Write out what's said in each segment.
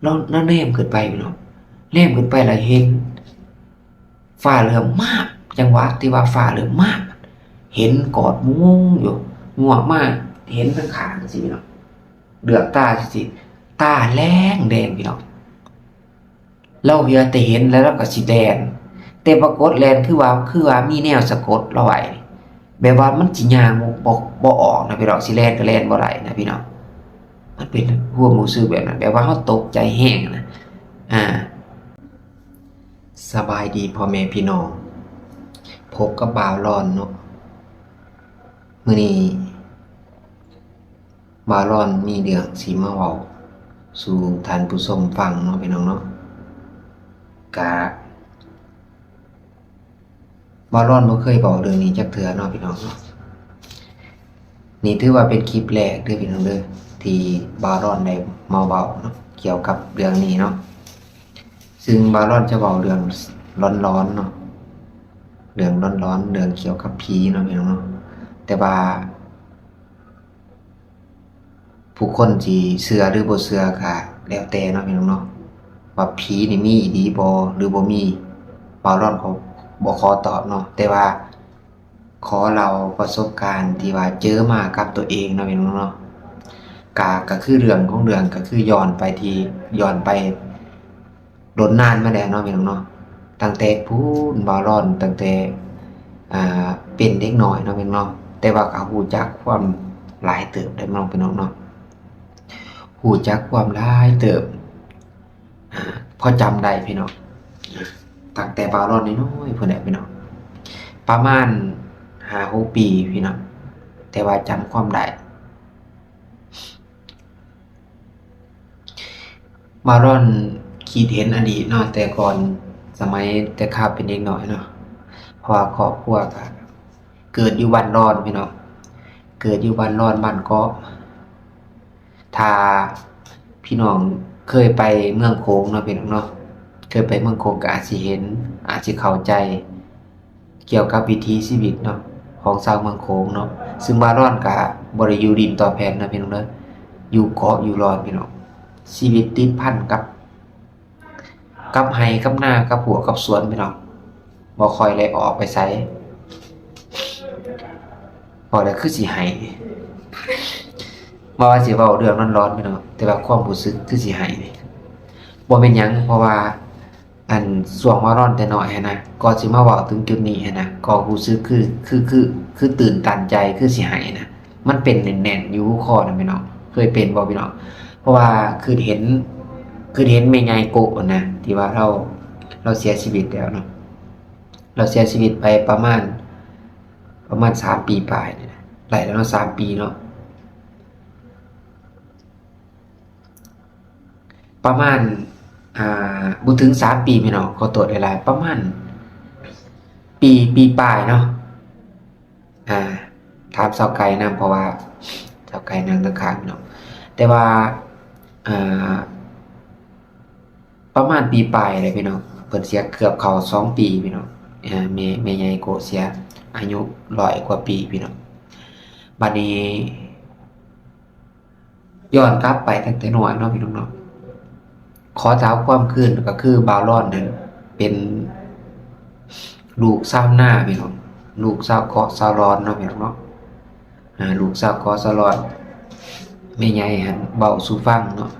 ລາວ ລາວແນມຂຶ້ນໄປພີ່ນ້ອງ, ແນມຂຶ້ນໄປແລ້ວເຫັນຟ້າເຫຼື້ອມມາບ, ຈັງຫວະທີ່ວ່າຟ້າເຫຼື້ອມມາບ ເຫັນກອດໝູງຢູ່, ງວກມາເຫັນທາງຂ້າງຈັ່ງຊີ້ພີ່ນ້ອງ, ເຫຼືອກຕາຈັ່ງຊີ້, ຕາແດງແດງພີ່ນ້ອງ. ລາວເຫື່ອແຕ່ເຫັນແລ້ວລາວກໍຊິແລ່ນ, ແຕ່ປາກົດແລ່ນຄືວ່າ ຄືວ່າມີແນວສະກົດລາວໄວ້, ແບບວ່າມັນຊິຍ່າງບໍ່ ບໍ່ ບໍ່ອອກນະພີ່ນ້ອງ, ຊິແລ່ນກໍແລ່ນບໍ່ໄດ້ນະພີ່ນ້ອງ. ມັນເປັນຄວາມຮູ້ສຶກແບບນັ້ນ, ແບບວ່າເຮົາຕົກໃຈແຮງນະ. ອ່າ ສະບາຍດີພໍ່ແມ່ພີ່ນ້ອງ, ພົບກັບບ່າວລອນເນາະ. ມື້ນີ້ ບ່າວລອນມີເລື່ອງຊິມາເວົ້າສູ່ທ່ານຜູ້ຊົມຟັງເນາະ ພີ່ນ້ອງເນາະ. ກະ ບ່າວລອນບໍ່ເຄີຍເວົ້າເລື່ອງນີ້ຈັກເທື່ອເນາະ ພີ່ນ້ອງເນາະ. ນີ້ຖືວ່າເປັນຄລິບແລກເດີພີ່ນ້ອງເດີ ທີ່ບ່າວລອນໄດ້ມາເວົ້າເນາະ ກ່ຽວກັບເລື່ອງນີ້ເນາະ. ຊຶ່ງບ່າວລອນຈະເວົ້າເລື່ອງຫຼອນໆເນາະ, ເລື່ອງຫຼອນໆ ເລື່ອງກ່ຽວກັບຜີເນາະ ພີ່ນ້ອງເນາະ. ແຕ່ວ່າ ຜູ້ຄົນຊິເຊື່ອຫຼືບໍ່ເຊື່ອກໍແລ້ວແຕ່ເນາະ ພີ່ນ້ອງເນາະ, ວ່າຜີນີ້ມີອີ່ຫຼີບໍ່ ຫຼືບໍ່ມີ, ບ່າວລອນກໍບໍ່ຂໍຕອບເນາະ. ແຕ່ວ່າຂໍເລົ່າປະສົບການທີ່ວ່າເຈີມາກັບຕົວເອງເນາະ ພີ່ນ້ອງເນາະ. ກະ ກະຄືເລື່ອງຂອງເລື່ອງ ກະຄືຍ້ອນໄປທີ່ ຍ້ອນໄປ ດົນນານມາແລ້ວເນາະ ພີ່ນ້ອງເນາະ. ຕັ້ງແຕ່ພຸ້ນ ບ່າວລອນ ຕັ້ງແຕ່ ອ່າ ເປັນເດັກນ້ອຍເນາະ ພີ່ນ້ອງເນາະ, ແຕ່ວ່າກໍຮູ້ຈັກຄວາມຫຼາຍເຕີບເດ້ເນາະ ພີ່ນ້ອງເນາະ, ຮູ້ຈັກຄວາມຫຼາຍເຕີບ. ອ່າ ພໍຈຳໄດ້ພີ່ນ້ອງ, ຕັ້ງແຕ່ບ່າວລອນນ້ອຍໆພຸ້ນແຫຼະພີ່ນ້ອງ, ປະມານຫ້າຫົກປີພີ່ນ້ອງ, ແຕ່ວ່າຈຳຄວາມໄດ້. ບ່າວລອນຄິດເຫັນອະດີດເນາະ ແຕ່ກ່ອນ ສະໄໝແຕ່ຄາວເປັນເດັກນ້ອຍເນາະ, ເພາະວ່າຄອບຄົວກະເກີດຢູ່ບ້ານລອນພີ່ນ້ອງ, ເກີດຢູ່ບ້ານລອນ ບ້ານເກາະ. ຖ້າພີ່ນ້ອງເຄີຍໄປເມືອງໂຂງເນາະ ພີ່ນ້ອງເນາະ, ເຄີຍໄປເມືອງໂຂງກໍອາດຊິເຫັນ ອາດຊິເຂົ້າໃຈ ກ່ຽວກັບວິຖີຊີວິດເນາະ ຂອງຊາວເມືອງໂຂງເນາະ. ຊຶ່ງບ່າວລອນກະບໍ່ໄດ້ຢູ່ດິນຕໍ່ແຜ່ນນະພີ່ນ້ອງເດີ, ຢູ່ເກາະຢູ່ລອນພີ່ນ້ອງ, ຊີວິດຕິດພັນກັບ ກັບໄຮ່ກັບນາ ກັບຮົ້ວກັບສວນພີ່ນ້ອງ, ບໍ່ຄ່ອຍໄດ້ອອກໄປໃສ. ເວົ້າແລ້ວຄືຊິໄຫ້, ບໍ່ວ່າຊິເວົ້າເລື່ອງຫຼອນໆພີ່ນ້ອງ, ແຕ່ວ່າຄວາມຮູ້ສຶກຄືຊິໄຫ້. ບໍ່ແມ່ນຫຍັງ ເພາະວ່າ ອັນ ຊ່ວງວ່າຮ້ອນແຕ່ນ້ອຍຫັ້ນນະ ກໍຊິມາເວົ້າເຖິງຈຸດນີ້ຫັ້ນນະ ກໍຮູ້ສຶກຄື ຄື ຄື ຄືຕື່ນຕັນໃຈ ຄືຊິໄຫ້ນະ, ມັນເປັນແໜ້ນໆຢູ່ຄອນະພີ່ນ້ອງ. ເຄີຍເປັນບໍ່ພີ່ນ້ອງ? ເພາະວ່າຄິດເຫັນ ຄິດເຫັນແມ່ໃຫຍ່ໂກະນະ ທີ່ວ່າລາວ ລາວເສຍຊີວິດແລ້ວເນາະ, ລາວເສຍຊີວິດໄປປະມານ ປະມານສາມປີປາຍນີ້ນະ, ໄດ້ແລ້ວເນາະ ສາມປີເນາະ. ປະມານ ອ່າ ບໍ່ເຖິງສາມປີພີ່ນ້ອງ, ຂໍໂທດຫຼາຍໆ, ປະມານປີ ປີປາຍເນາະ. ອ່າ ຖາມສາວໄກ່ນຳ ເພາະວ່າສາວໄກ່ນັ່ງຂ້າງໆເນາະ, ແຕ່ວ່າ ອ່າ ປະມານປີປາຍແຫຼະພີ່ນ້ອງ, ເພິ່ນເສຍເກືອບເຂົ້າສອງປີພີ່ນ້ອງ. ແມ່ ແມ່ໃຫຍ່ໂກະເສຍອາຍຸຮ້ອຍກວ່າປີພີ່ນ້ອງ. ບາດນີ້ ຍ້ອນກັບໄປຕັ້ງແຕ່ນ້ອຍເນາະພີ່ນ້ອງເນາະ, ຂໍເທົ້າຄວາມຄືນກໍຄືບ່າວລອນນັ້ນເປັນລູກຊາວນາພີ່ນ້ອງ, ລູກຊາວເກາະຊາວລອນເນາະພີ່ນ້ອງເນາະ. ອ່າ ລູກຊາວເກາະຊາວລອນ ແມ່ໃຫຍ່ຫັ້ນເວົ້າສູ່ຟັງເນາະ,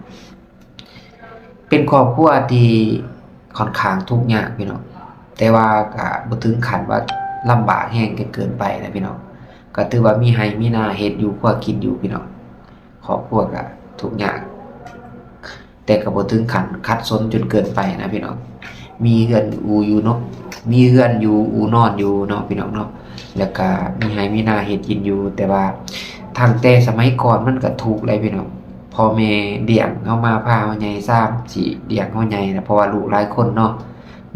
ເປັນຄອບຄົວທີ່ຂ້ອນຂ້າງທຸກຍາກພີ່ນ້ອງ, ແຕ່ວ່າກະບໍ່ເຖິງຂັ້ນວ່າລຳບາກແຮງຈົນເກີນໄປນະພີ່ນ້ອງ, ກະຖືວ່າມີໄຮ່ມີນາເຮັດຢູ່ຄົວກິນຢູ່ພີ່ນ້ອງ. ຄອບຄົວກະທຸກຍາກ ແຕ່ກໍບໍ່ເຖິງຂັ້ນຂັດສົນຈົນເກີນໄປນະພີ່ນ້ອງ. ມີເຮືອນອູ່ຢູ່ເນາະ, ມີເຮືອນຢູ່ອູ່ນອນຢູ່ເນາະພີ່ນ້ອງເນາະ, ແລ້ວກະມີໄຮ່ມີນາເຮັດກິນຢູ່. ແຕ່ວ່າຕັ້ງແຕ່ສະໄໝກ່ອນມັນກະທຸກແຫຼະພີ່ນ້ອງ, ພໍ່ແມ່ລ້ຽງເຮົາມາ ພາເຮົາໃຫຍ່ ສາມ ສີ່ ລ້ຽງເຮົາໃຫຍ່ນະ, ເພາະວ່າລູກຫຼາຍຄົນເນາະ,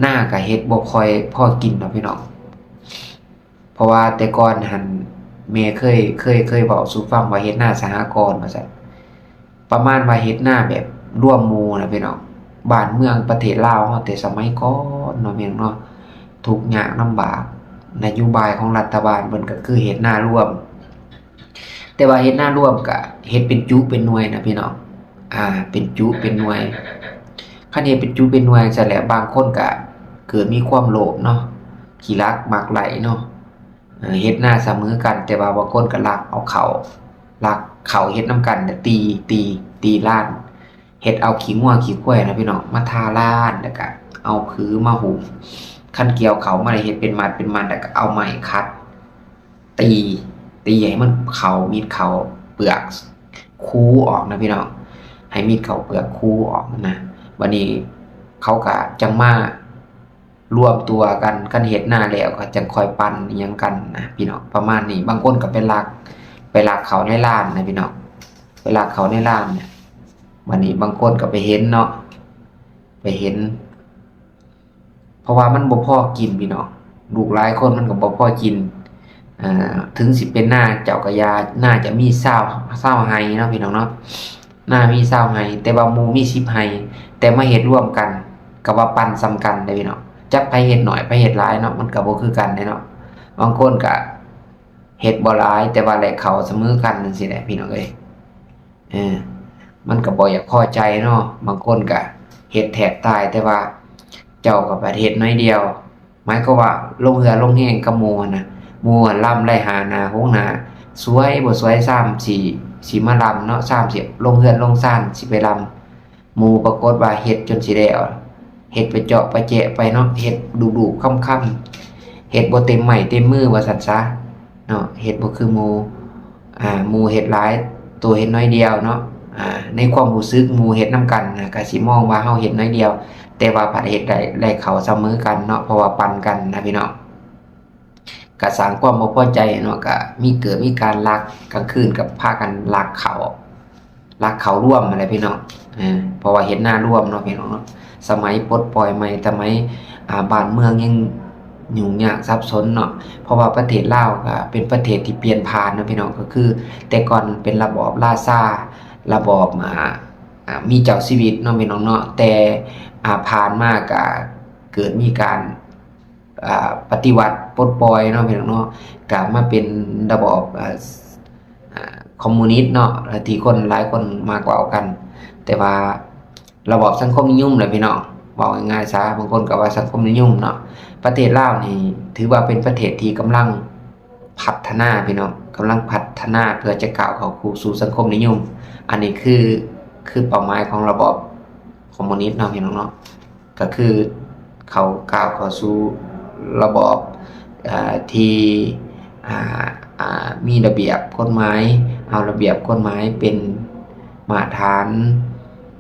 ນາກະເຮັດບໍ່ຄ່ອຍພໍກິນດອກພີ່ນ້ອງ. ເພາະວ່າແຕ່ກ່ອນຫັ້ນ ແມ່ເຄີຍ ເຄີຍ ເຄີຍເວົ້າສູ່ຟັງວ່າເຮັດນາສະຫະກອນວ່າຊັ້ນ, ປະມານວ່າເຮັດນາແບບລວມໝູ່ນະພີ່ນ້ອງ. ບ້ານເມືອງປະເທດລາວເຮົາແຕ່ສະໄໝກ່ອນເນາະ ແມ່ນເນາະ, ທຸກຍາກລຳບາກ, ນະໂຍບາຍຂອງລັດຖະບານເພິ່ນກໍຄືເຮັດນາລວມ. ແຕ່ວ່າເຮັດນາລວມກະເຮັດເປັນຈຸເປັນໜ່ວຍນະພີ່ນ້ອງ, ອ່າ ເປັນຈຸເປັນໜ່ວຍ. ຄັນເຮັດເປັນຈຸເປັນໜ່ວຍຊັ້ນແຫຼະ ບາງຄົນກະເກີດມີຄວາມໂລບເນາະ, ຂີ້ລັກມັກໄຫຼເນາະ. ເອີ ເຮັດນາສະເໝີກັນ ແຕ່ວ່າບາງຄົນກໍລັກເອົາເຂົ້າ ລັກເຂົ້າເຮັດນຳກັນ ແລ້ວຕີ ຕີ ຕີລານ ເຮັດເອົາຂີ້ງົວຂີ້ຄວາຍນະພີ່ນ້ອງ ມາທາລານ ແລ້ວກະເອົາຜືມາຫຸ້ມ. ຄັນກ່ຽວເຂົ້າມາແລ້ວເຮັດເປັນມັດເປັນມັດ ແລ້ວກະເອົາໄມ້ຂັດ ຕີ ຕີໃຫ້ມັນເຂົ້າ ມີດເຂົ້າເປືອກ ຂູອອກນະພີ່ນ້ອງ ໃຫ້ມີດເຂົ້າເປືອກຂູອອກນະ. ບາດນີ້ເຂົາກະຈັ່ງມາ ລວມຕົວກັນ ຄັນເຮັດນາແລ້ວກໍຈັ່ງຄ່ອຍປັ່ນອີ່ຫຍັງກັນນະພີ່ນ້ອງ ປະມານນີ້. ບາງຄົນກໍໄປລັກ ໄປລັກເຂົ້າໃນລານນະພີ່ນ້ອງ ໄປລັກເຂົ້າໃນລານນະ. ບັດນີ້ບາງຄົນກໍໄປເຫັນເນາະ ໄປເຫັນ ເພາະວ່າມັນບໍ່ພໍກິນພີ່ນ້ອງ ລູກຫຼາຍຄົນມັນກໍບໍ່ພໍກິນ. ເອີ ເຖິງຊິເປັນນາເຈົ້າກໍຢ່າ ນາຈະມີຊາວ ຊາວໄຮ່ເນາະພີ່ນ້ອງເນາະ ນາມີຊາວໄຮ່ ແຕ່ວ່າໝູ່ມີສິບໄຮ່ ແຕ່ມາເຮັດລວມກັນ ກໍວ່າປັນສ່ຳກັນເດ້ພີ່ນ້ອງ. ຈັກໃຜເຮັດໜ້ອຍ ໃຜເຮັດຫຼາຍເນາະ ມັນກໍບໍ່ຄືກັນເດ້ເນາະ. ບາງຄົນກໍເຮັດບໍ່ຫຼາຍ ແຕ່ວ່າໄດ້ເຂົ້າສະເໝີກັນ ຈັ່ງຊີ້ແຫຼະພີ່ນ້ອງເອີຍ. ເອີ ມັນກໍບໍ່ຢາກພໍໃຈເນາະ ບາງຄົນກໍເຮັດແທບຕາຍ ແຕ່ວ່າເຈົ້າກໍບັດເຮັດໜ້ອຍດຽວ ໝາຍຄວາມວ່າລົງເຫື່ອລົງແຮງກັບໝູ່ຫັ້ນນະ. ໝູ່ຫັ້ນລຳໄດ້ຫ້າໜ້າຫົກໜ້າ ສວຍບໍ່ສວຍຊາມຊິ ຊິມາລຳເນາະ ຊາມຊິລົງເຮືອນລົງຊານ ຊິໄປລຳ. ໝູ່ປາກົດວ່າເຮັດຈົນຊິແລ້ວ ເຮັດໄປເຈາະໄປແຈະໄປເນາະ ເຮັດດຸໆຄ່ຳໆ ເຮັດບໍ່ເຕັມໄມ້ເຕັມມືວ່າຊັ້ນຊະເນາະ ເຮັດບໍ່ຄືໝູ່. ອ່າ ໝູ່ເຮັດຫຼາຍ ໂຕເຮັດໜ້ອຍດຽວເນາະ. ອ່າ ໃນຄວາມຮູ້ສຶກໝູ່ເຮັດນຳກັນນະ ກະຊິມອງວ່າເຮົາເຮັດໜ້ອຍດຽວ ແຕ່ວ່າພັດເຮັດໄດ້ ໄດ້ເຂົ້າສະເໝີກັນເນາະ ເພາະວ່າປັນກັນນະພີ່ນ້ອງ. ກະສ້າງຄວາມບໍ່ພໍໃຈເນາະ ກະມີເກີດມີການລັກ ກາງຄືນກໍພາກັນລັກເຂົ້າ ລັກເຂົ້າລວມຫັ້ນແຫຼະພີ່ນ້ອງ. ເອີ ເພາະວ່າເຮັດນາລວມເນາະພີ່ນ້ອງເນາະ ສະໄໝປົດປ່ອຍໃໝ່ ສະໄໝ ອ່າ ບ້ານເມືອງຍັງຫຍຸ້ງຍາກສັບສົນເນາະ. ເພາະວ່າປະເທດລາວກໍເປັນປະເທດທີ່ປ່ຽນຜ່ານເນາະພີ່ນ້ອງ ກໍຄືແຕ່ກ່ອນເປັນລະບອບລາຊາ ລະບອບ ອ່າ ອ່າ ມີເຈົ້າຊີວິດເນາະພີ່ນ້ອງເນາະ ແຕ່ ອ່າ ຜ່ານມາກໍເກີດມີການ ອ່າ ປະຕິວັດປົດປ່ອຍເນາະພີ່ນ້ອງເນາະ ກະມາເປັນລະບອບ ອ່າ ອ່າ ຄອມມູນິດເນາະ ທີ່ຄົນຫຼາຍຄົນມັກເວົ້າກັນ. ແຕ່ວ່າລະບອບສັງຄົມນິຍົມແຫຼະພີ່ນ້ອງ ເວົ້າງ່າຍໆຊະ ບາງຄົນກໍວ່າສັງຄົມນິຍົມເນາະ. ປະເທດລາວນີ້ຖືວ່າເປັນປະເທດທີ່ກຳລັງ ພັດທະນາພີ່ນ້ອງ ກຳລັງພັດທະນາເພື່ອຈະກ້າວເຂົ້າສູ່ສັງຄົມນິຍົມ. ອັນນີ້ຄື ຄືເປົ້າໝາຍຂອງລະບອບຄອມມູນິດເນາະພີ່ນ້ອງເນາະ ກໍຄືເຂົາກ້າວເຂົ້າສູ່ລະບອບ ເອີ ທີ່ ອ່າ ອ່າ ມີລະບຽບກົດໝາຍ ເອົາລະບຽບກົດໝາຍເປັນມາດຖານ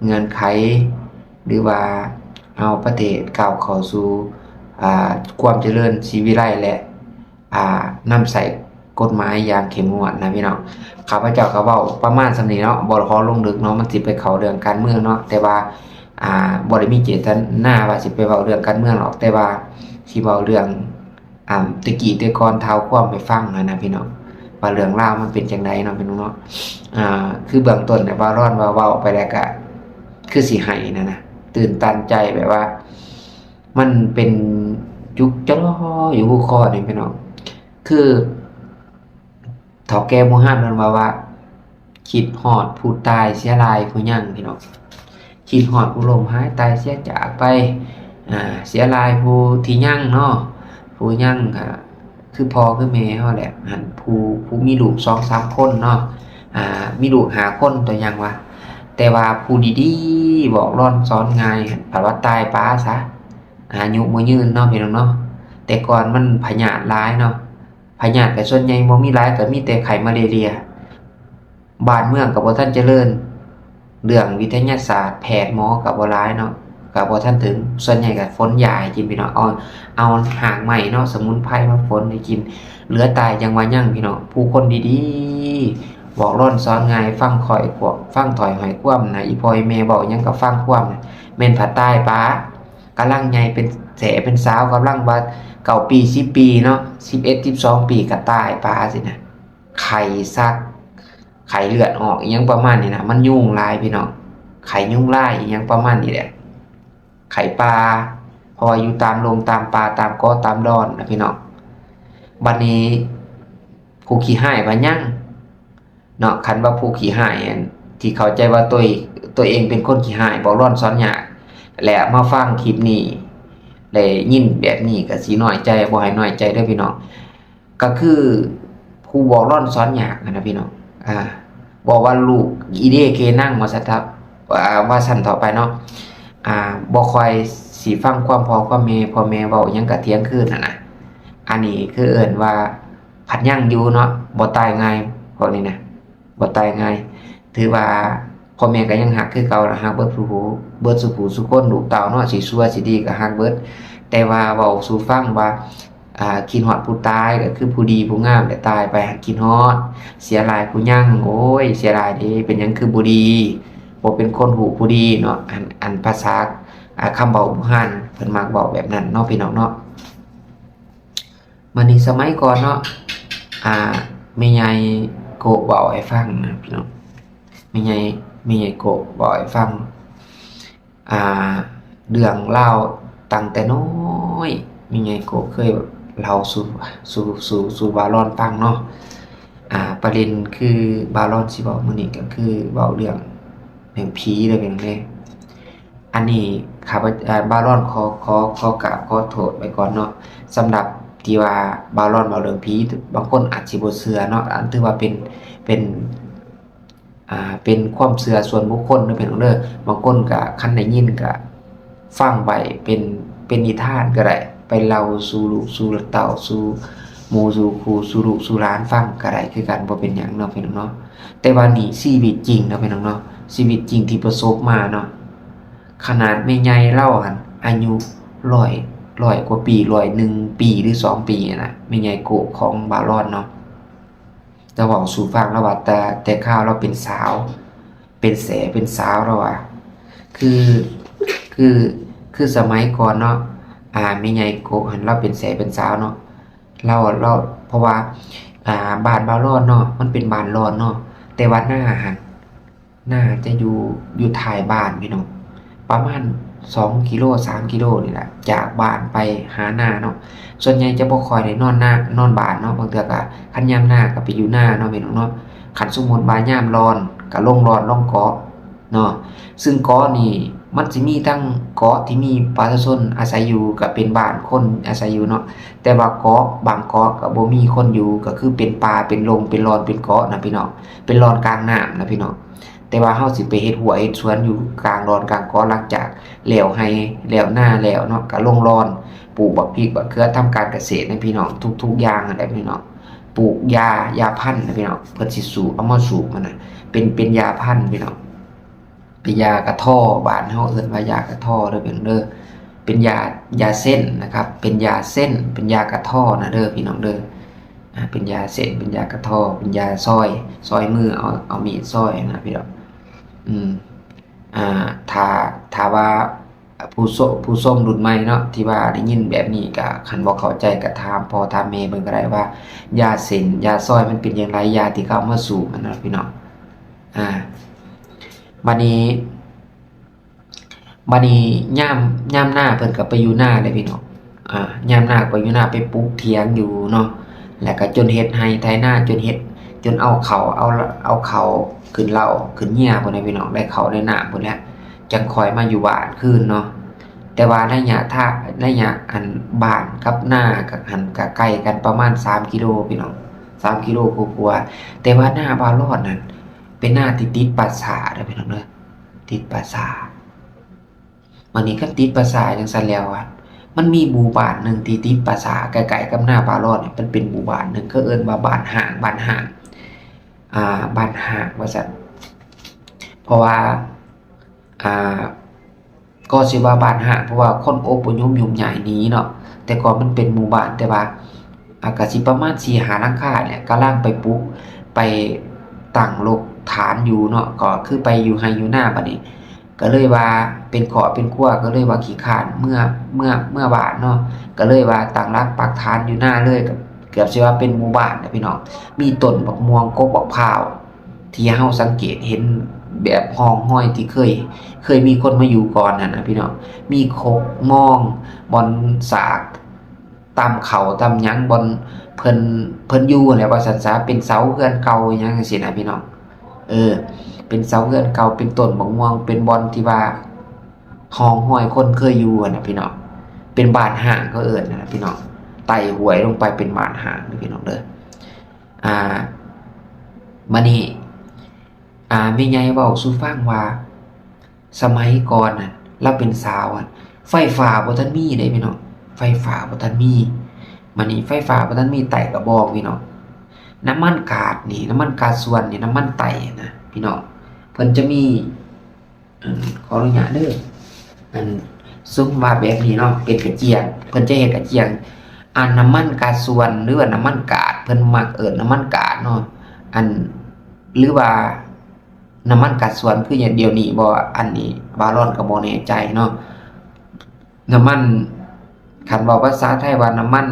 ເງື່ອນໄຂ ຫຼືວ່າເອົາປະເທດກ້າວເຂົ້າສູ່ ອ່າ ຄວາມຈະເລີນສີວິໄລ ແລະ ອ່າ ນຳໃຊ້ກົດໝາຍຢ່າງເຂັ້ມງວດນະພີ່ນ້ອງ. ຂ້າພະເຈົ້າກໍເວົ້າປະມານສ່ຳນີ້ເນາະ ບໍ່ຂໍລົງເລິກເນາະ ມັນຊິໄປເຂົ້າເລື່ອງການເມືອງເນາະ. ແຕ່ວ່າ ອ່າ ບໍ່ໄດ້ມີເຈດຕະນາວ່າຊິໄປເວົ້າເລື່ອງການເມືອງດອກ ແຕ່ວ່າຊິເວົ້າເລື່ອງ ອ່າ ແຕ່ກີ້ແຕ່ກ່ອນທ້າວຄວາມໃຫ້ຟັງຫັ້ນນະພີ່ນ້ອງ ວ່າເລື່ອງລາວມັນເປັນຈັ່ງໃດເນາະພີ່ນ້ອງເນາະ. ອ່າ ຄືເບື້ອງຕົ້ນນະ ບ່າວລອນວ່າເວົ້າໄປແລ້ວກະຄືຊິໄຫ້ຫັ້ນນະ ຕື່ນຕັນໃຈ ແບບວ່າມັນເປັນຈຸກຈະລໍຢູ່ຫົວຂໍ້ນີ້ພີ່ນ້ອງ ຄື ເຖົ້າແກ່ບູຮານເພິ່ນເວົ້າວ່າ ຄິດຮອດຜູ້ຕາຍເສຍຫຼາຍຜູ້ຍັງ ພີ່ນ້ອງ ຄິດຮອດຜູ້ລົ້ມຫາຍຕາຍເສຍຈາກໄປ ອ່າ ເສຍຫຼາຍຜູ້ທີ່ຍັງເນາະ ຜູ້ຍັງກໍຄືພໍ່ຄືແມ່ເຮົາແຫຼະ ຫັ້ນ ຜູ້ ຜູ້ມີລູກສອງສາມຄົນເນາະ ອ່າ ມີລູກຫ້າຄົນຕົວຢ່າງວ່າ ແຕ່ວ່າຜູ້ດີໆ ບອກລອນສອນງ່າຍ ຫັ້ນ ພັດວ່າຕາຍປາຊະ ອາຍຸບໍ່ຍືນເນາະ ພີ່ນ້ອງເນາະ. ແຕ່ກ່ອນມັນພະຍາດຫຼາຍເນາະ ພະຍາດກໍສ່ວນໃຫຍ່ບໍ່ມີຫຼາຍ ກໍມີແຕ່ໄຂ້ມາເລເລຍ ບ້ານເມືອງກໍບໍ່ທັນຈະເລີນ ເລື່ອງວິທະຍາສາດ ແພດໝໍກໍບໍ່ຫຼາຍເນາະ ກໍບໍ່ທັນເຖິງ ສ່ວນໃຫຍ່ກໍຝົນຢາໃຫ້ກິນ ພີ່ນ້ອງ ເອົາ ເອົາຮາກໄມ້ເນາະ ສະໝຸນໄພມາຝົນໃຫ້ກິນ ເຫຼືອຕາຍຈັ່ງວ່າຍັງ ພີ່ນ້ອງ. ຜູ້ຄົນດີໆ ບອກລອນສອນງ່າຍ ຟັງຂ້ອຍ ພວກ ຟັງຖ້ອຍຫ້ອຍຄວາມນະ ອີ່ພໍ່ອີ່ແມ່ເວົ້າຫຍັງກໍຟັງຄວາມນະ ແມ່ນພະຕາຍປາ ກຳລັງໃຫຍ່ເປັນແສ້ເປັນສາວ ກຳລັງວ່າເກົ້າປີ ສິບປີເນາະ ສິບເອັດ ສິບສອງປີກໍຕາຍປາຊີ້ນະ ໄຂ້ສັກ ໄຂ້ເລືອດອອກ ອີ່ຫຍັງປະມານນີ້ນະ ມັນຍຸງຫຼາຍ ພີ່ນ້ອງ ໄຂ້ຍຸງລາຍ ອີ່ຫຍັງປະມານນີ້ແຫຼະ ໄຂ້ປ່າ ເພາະວ່າຢູ່ຕາມດົງຕາມປ່າ ຕາມເກາະຕາມດອນນະ ພີ່ນ້ອງ. ບັດນີ້ຜູ້ຂີ້ຮ້າຍວ່າຍັງ ເນາະ ຄັນວ່າຜູ້ຂີ້ຮ້າຍອັນ ທີ່ເຂົ້າໃຈວ່າຕົວເອງ ຕົວເອງເປັນຄົນຂີ້ຮ້າຍ ບອກລອນສອນຍາກ ແລະມາຟັງຄລິບນີ້ ແລະຍິນແບບນີ້ກໍຊິນ້ອຍໃຈ ບໍ່ໃຫ້ນ້ອຍໃຈເດີ້ພີ່ນ້ອງ. ກໍຄືຜູ້ບອກລອນສອນຍາກຫັ້ນນະພີ່ນ້ອງ ອາ ເວົ້າວ່າລູກອີເດເກນັງວ່າຊັ້ນເຖາະ ອາ ວ່າຊັ້ນເຖາະໄປເນາະ ອາ ບໍ່ຄ່ອຍຊິຟັງຄວາມພໍ່ຄວາມແມ່ ພໍ່ແມ່ເວົ້າຫຍັງກໍຖຽງຄືນຫັ້ນນະ. ອັນນີ້ຄືເອີ້ນວ່າພັດຍັງຢູ່ເນາະ ບໍ່ຕາຍງ່າຍ ພວກນີ້ນະ ບໍ່ຕາຍງ່າຍ. ຖືວ່າພໍ່ແມ່ກໍຍັງຮັກຄືເກົ່າລະ ຮັກເບິດຜູ້ ເບິດສູ່ຜູ້ສູ່ຄົນ ລູກເຕົ້າເນາະ ຊິຊົ່ວຊິດີກໍຮັກເບິດ. ແຕ່ວ່າເວົ້າສູ່ຟັງວ່າ ອ່າ ຄິດຮອດຜູ້ຕາຍກໍຄືຜູ້ດີຜູ້ງາມ ແຕ່ຕາຍໄປຫັ່ນຄິດຮອດ ເສຍຫຼາຍຜູ້ຍັງ ໂອ້ຍ ເສຍຫຼາຍເດ້ ເປັນຫຍັງຄືບໍ່ດີ ບໍ່ເປັນຄົນຮູ້ຜູ້ດີເນາະ. ອັນ ອັນພາສາ ອ່າ ຄຳເວົ້າບູຮານ ເພິ່ນມັກເວົ້າແບບນັ້ນເນາະ ພີ່ນ້ອງເນາະ. ບາດນີ້ສະໄໝກ່ອນເນາະ ອ່າ ແມ່ໃຫຍ່ໂກະເວົ້າໃຫ້ຟັງນະພີ່ນ້ອງ ແມ່ໃຫຍ່ ແມ່ໃຫຍ່ໂກະເວົ້າໃຫ້ຟັງ ອ່າ ເລື່ອງລາວຕັ້ງແຕ່ນ້ອຍ ແມ່ໃຫຍ່ໂກະເຄີຍເລົ່າສູ່ ສູ່ ສູ່ ສູ່ບ່າວລອນຟັງເນາະ. ອ່າ ປະເດັນຄືບ່າວລອນຊິເວົ້າມື້ນີ້ກໍຄືເວົ້າເລື່ອງ ເລື່ອງຜີເດີ້ພີ່ນ້ອງເດີ້. ອັນນີ້ຂ້າພະ ເອີ ບ່າວລອນຂໍ ຂໍ ຂໍກາບຂໍໂທດໄວ້ກ່ອນເນາະ ສຳລັບທີ່ວ່າບ່າວລອນເວົ້າເລື່ອງຜີ ບາງຄົນອາດຊິບໍ່ເຊື່ອເນາະ ອັນຖືວ່າເປັນ ເປັນ ອ່າ ເປັນຄວາມເຊື່ອສ່ວນບຸກຄົນເດີ້ພີ່ນ້ອງເດີ້. ບາງຄົນກະຄັນໄດ້ຍິນກະຟັງໄວ້ເປັນ ເປັນນິທານກໍໄດ້ ໄປເລົ່າສູ່ລູກສູ່ເຕົ້າ ສູ່ໝູ່ສູ່ຄູ່ ສູ່ລູກສູ່ຫຼານຟັງກໍໄດ້ຄືກັນ ບໍ່ເປັນຫຍັງເນາະພີ່ນ້ອງເນາະ. ແຕ່ວ່ານີ້ຊີວິດຈິງເນາະພີ່ນ້ອງເນາະ ຊີວິດຈິງທີ່ປະສົບມາເນາະ. ຂະໜາດແມ່ໃຫຍ່ລາວຫັ້ນອາຍຸຮ້ອຍ ຮ້ອຍກວ່າປີ ຮ້ອຍໜຶ່ງປີ ຫຼື ສອງປີຫັ້ນນະ ແມ່ໃຫຍ່ໂກະຂອງບ່າວລອນເນາະ. ລາວເວົ້າສູ່ຟັງ ລາວວ່າແຕ່ ແຕ່ຄາວລາວເປັນສາວ ເປັນແສເປັນສາວ ລາວວ່າ ຄື ຄື ຄືສະໄໝກ່ອນເນາະ ອ່າ ແມ່ໃຫຍ່ໂກະຫັ້ນລາວເປັນແສເປັນສາວເນາະ ລາວ ລາວ ເພາະວ່າ ອ່າ ບ້ານບ່າວລອນເນາະ ມັນເປັນບ້ານລອນເນາະ ແຕ່ວ່ານາຫັ້ນ ນາຈະຢູ່ ຢູ່ທ້າຍບ້ານພີ່ນ້ອງ ປະມານສອງກິໂລ ສາມກິໂລນີ້ແຫຼະ ຈາກບ້ານໄປຫານາເນາະ. ສ່ວນໃຫຍ່ຈະບໍ່ຄ່ອຍໄດ້ນອນນາ ນອນບ້ານເນາະ ບາງເທື່ອກະຄັນຍາມນາກະໄປຢູ່ນາເນາະພີ່ນ້ອງເນາະ. ຄັນສົມມຸດວ່າຍາມລອນກະລົງລອນລົງເກາະເນາະ ຊຶ່ງເກາະນີ້ມັນຊິມີທັງເກາະທີ່ມີປະຊາຊົນອາໄສຢູ່ ກະເປັນບ້ານຄົນອາໄສຢູ່ເນາະ ແຕ່ວ່າເກາະບາງເກາະກະບໍ່ມີຄົນຢູ່ ກະຄືເປັນປ່າເປັນດົງ ເປັນລອນເປັນເກາະນະພີ່ນ້ອງ ເປັນລອນກາງນ້ຳນະພີ່ນ້ອງ. ແຕ່ວ່າເຮົາຊິໄປເຮັດຮົ້ວເຮັດສວນຢູ່ກາງດອນກາງເກາະ ຫຼັງຈາກແລ້ວໄຮ່ແລ້ວນາແລ້ວເນາະ ກະລົງລອນ ປູກບັກພິກບັກເຂືອ ທຳການກະເສດໃຫ້ພີ່ນ້ອງ ທຸກໆຢ່າງຫັ້ນແຫຼະພີ່ນ້ອງ. ປູກຢາ ຢາພັນນະພີ່ນ້ອງ ເພິ່ນຊິສູບ ເອົາມາສູບຫັ້ນນະ ເປັນ ເປັນຢາພັນພີ່ນ້ອງ ເປັນຢາກະທໍ ບ້ານເຮົາເອີ້ນວ່າຢາກະທໍເດີ້ພີ່ນ້ອງເດີ້. ເປັນຢາ ຢາເສັ້ນນະຄັບ ເປັນຢາເສັ້ນ ເປັນຢາກະທໍນະເດີ້ພີ່ນ້ອງເດີ້. ອ່າ ເປັນຢາເສັ້ນ ເປັນຢາກະທໍ ເປັນຢາຊອຍ ຊອຍມື ເອົາ ເອົາມີດຊອຍນະພີ່ນ້ອງ. ອືມ ອ່າ ຖ້າ ຖ້າວ່າຜູ້ຊົມ ຜູ້ຊົມລຸ້ນໃໝ່ເນາະ ທີ່ວ່າໄດ້ຍິນແບບນີ້ກະ ຄັນບໍ່ເຂົ້າໃຈກະຖາມພໍ່ຖາມແມ່ເບິ່ງກະໄດ້ວ່າ ຢາເສັ້ນ ຢາຊອຍມັນເປັນຈັ່ງໃດ ຢາທີ່ເຂົາເອົາມາສູບຫັ້ນນະພີ່ນ້ອງ. ອ່າ ບາດນີ້ ບາດນີ້ຍາມ ຍາມນາເພິ່ນກໍໄປຢູ່ນາເດ້ພີ່ນ້ອງ. ອ່າ ຍາມນາໄປຢູ່ນາ ໄປປູກຖຽງຢູ່ເນາະ ແລ້ວກໍຈົນເຮັດໄຮ່ໄຖນາ ຈົນເຮັດ ຈົນເອົາເຂົ້າ ເອົາ ເອົາເຂົ້າຂຶ້ນເລົ້າຂຶ້ນເຫຍື້ອພຸ້ນນະພີ່ນ້ອງ ໄດ້ເຂົ້າໄດ້ນ້ຳພຸ້ນແຫຼະ ຈັ່ງຄ່ອຍມາຢູ່ບ້ານຄືນເນາະ. ແຕ່ວ່າໄລຍະທາງ ໄລຍະອັນບ້ານກັບນາກໍຫັ້ນ ກໍໃກ້ກັນປະມານສາມກິໂລພີ່ນ້ອງ ສາມກິໂລກວ່າໆ. ແຕ່ວ່ານາບ່າວລອນນັ້ນເປັນນາທີ່ຕິດປ່າຊ້າເດີ້ພີ່ນ້ອງເດີ້ ຕິດປ່າຊ້າ. ບາດນີ້ຄັນຕິດປ່າຊ້າຈັ່ງຊັ້ນແລ້ວອະ ມັນມີໝູ່ບ້ານໜຶ່ງທີ່ຕິດປ່າຊ້າໃກ້ໆກັບນາບ່າວລອນນີ້ ມັນເປັນໝູ່ບ້ານໜຶ່ງ ເຂົາເອີ້ນວ່າບ້ານຮ້າງ ບ້ານຮ້າງ ອ່າ ບ້ານຮ້າງວ່າຊັ້ນ ເພາະວ່າ ອ່າ ກໍຊິວ່າບ້ານຮ້າງ ເພາະວ່າຄົນອົບພະຍົບໂຍກຍ້າຍໜີເນາະ. ແຕ່ກ່ອນມັນເປັນໝູ່ບ້ານ ແຕ່ວ່າ ອ່າ ກະຊິປະມານສີ່ຫ້າຫຼັງຄາແຫຼະ ກຳລັງໄປປຸກ ໄປຕັ້ງລົກຖານຢູ່ເນາະ ກໍຄືໄປຢູ່ໄຮ່ຢູ່ນາ. ບາດນີ້ກໍເລີຍວ່າເປັນຄອບເປັນຄົວ ກໍເລີຍວ່າຂີ້ຄ້ານເມືອ ເມືອ ເມືອບ້ານເນາະ ກໍເລີຍວ່າຕັ້ງຫຼັກປັກຖານຢູ່ນາເລີຍ ກໍເກືອບຊິວ່າເປັນໝູ່ບ້ານແຫຼະພີ່ນ້ອງ. ມີຕົ້ນບັກມ່ວງ ກົກບັກພ້າວ ທີ່ເຮົາສັງເກດເຫັນແບບຮ່ອງຮອຍທີ່ເຄີຍ ເຄີຍມີຄົນມາຢູ່ກ່ອນຫັ້ນນະພີ່ນ້ອງ. ມີຄົກມອງ ບ່ອນສາກ ຕຳເຂົ້າຕຳຫຍັງ ບ່ອນເພິ່ນ ເພິ່ນຢູ່ຫັ້ນແຫຼະວ່າຊັ້ນຊະ ເປັນເສົາເຮືອນເກົ່າອີ່ຫຍັງຈັ່ງຊີ້ນະພີ່ນ້ອງ. ເອີ ເປັນເສົາເຮືອນເກົ່າ ເປັນຕົ້ນບັກມ່ວງ ເປັນບ່ອນທີ່ວ່າຮ່ອງຮອຍຄົນເຄີຍຢູ່ຫັ້ນນະພີ່ນ້ອງ. ເປັນບ້ານຮ້າງເຂົາເອີ້ນຫັ້ນນະພີ່ນ້ອງ, ໄຕ່ຫ້ວຍລົງໄປເປັນບ້ານຮ້າງເດີພີ່ນ້ອງເດີ. ອ່າ ບາດນີ້ ອ່າ ແມ່ໃຫຍ່ເວົ້າສູ່ຟັງວ່າ ສະໄໝກ່ອນນະ ລາວເປັນສາວນະ ໄຟຟ້າບໍ່ທັນມີເດ້ພີ່ນ້ອງ, ໄຟຟ້າບໍ່ທັນມີ. ບາດນີ້ໄຟຟ້າບໍ່ທັນມີ ໄຕ້ກະບອງພີ່ນ້ອງ. ນ້ຳມັນກາດນີ້ ນ້ຳມັນກາດສວນນີ້ ນ້ຳມັນໄຕ້ນະພີ່ນ້ອງ, ເພິ່ນຈະມີ ອັນ ຂໍອະນຸຍາດເດີ ອັນ ສົມມຸດວ່າແບບນີ້ເນາະ ເປັນກະຈຽງ ເພິ່ນຈະເຮັດກະຈຽງ ອັນ ນ້ຳມັນກາດສວນ ຫຼືວ່ານ້ຳມັນກາດ ເພິ່ນມັກເອີ້ນນ້ຳມັນກາດເນາະ ອັນ ຫຼືວ່າ ນ້ຳມັນກາດສວນຄືຫຍັງດຽວນີ້ບໍ່ ອັນນີ້ບ່າວລອນກໍບໍ່ແນ່ໃຈເນາະ. ນ້ຳມັນ ຄັນເວົ້າພາສາໄທວ່ານ້ຳມັນ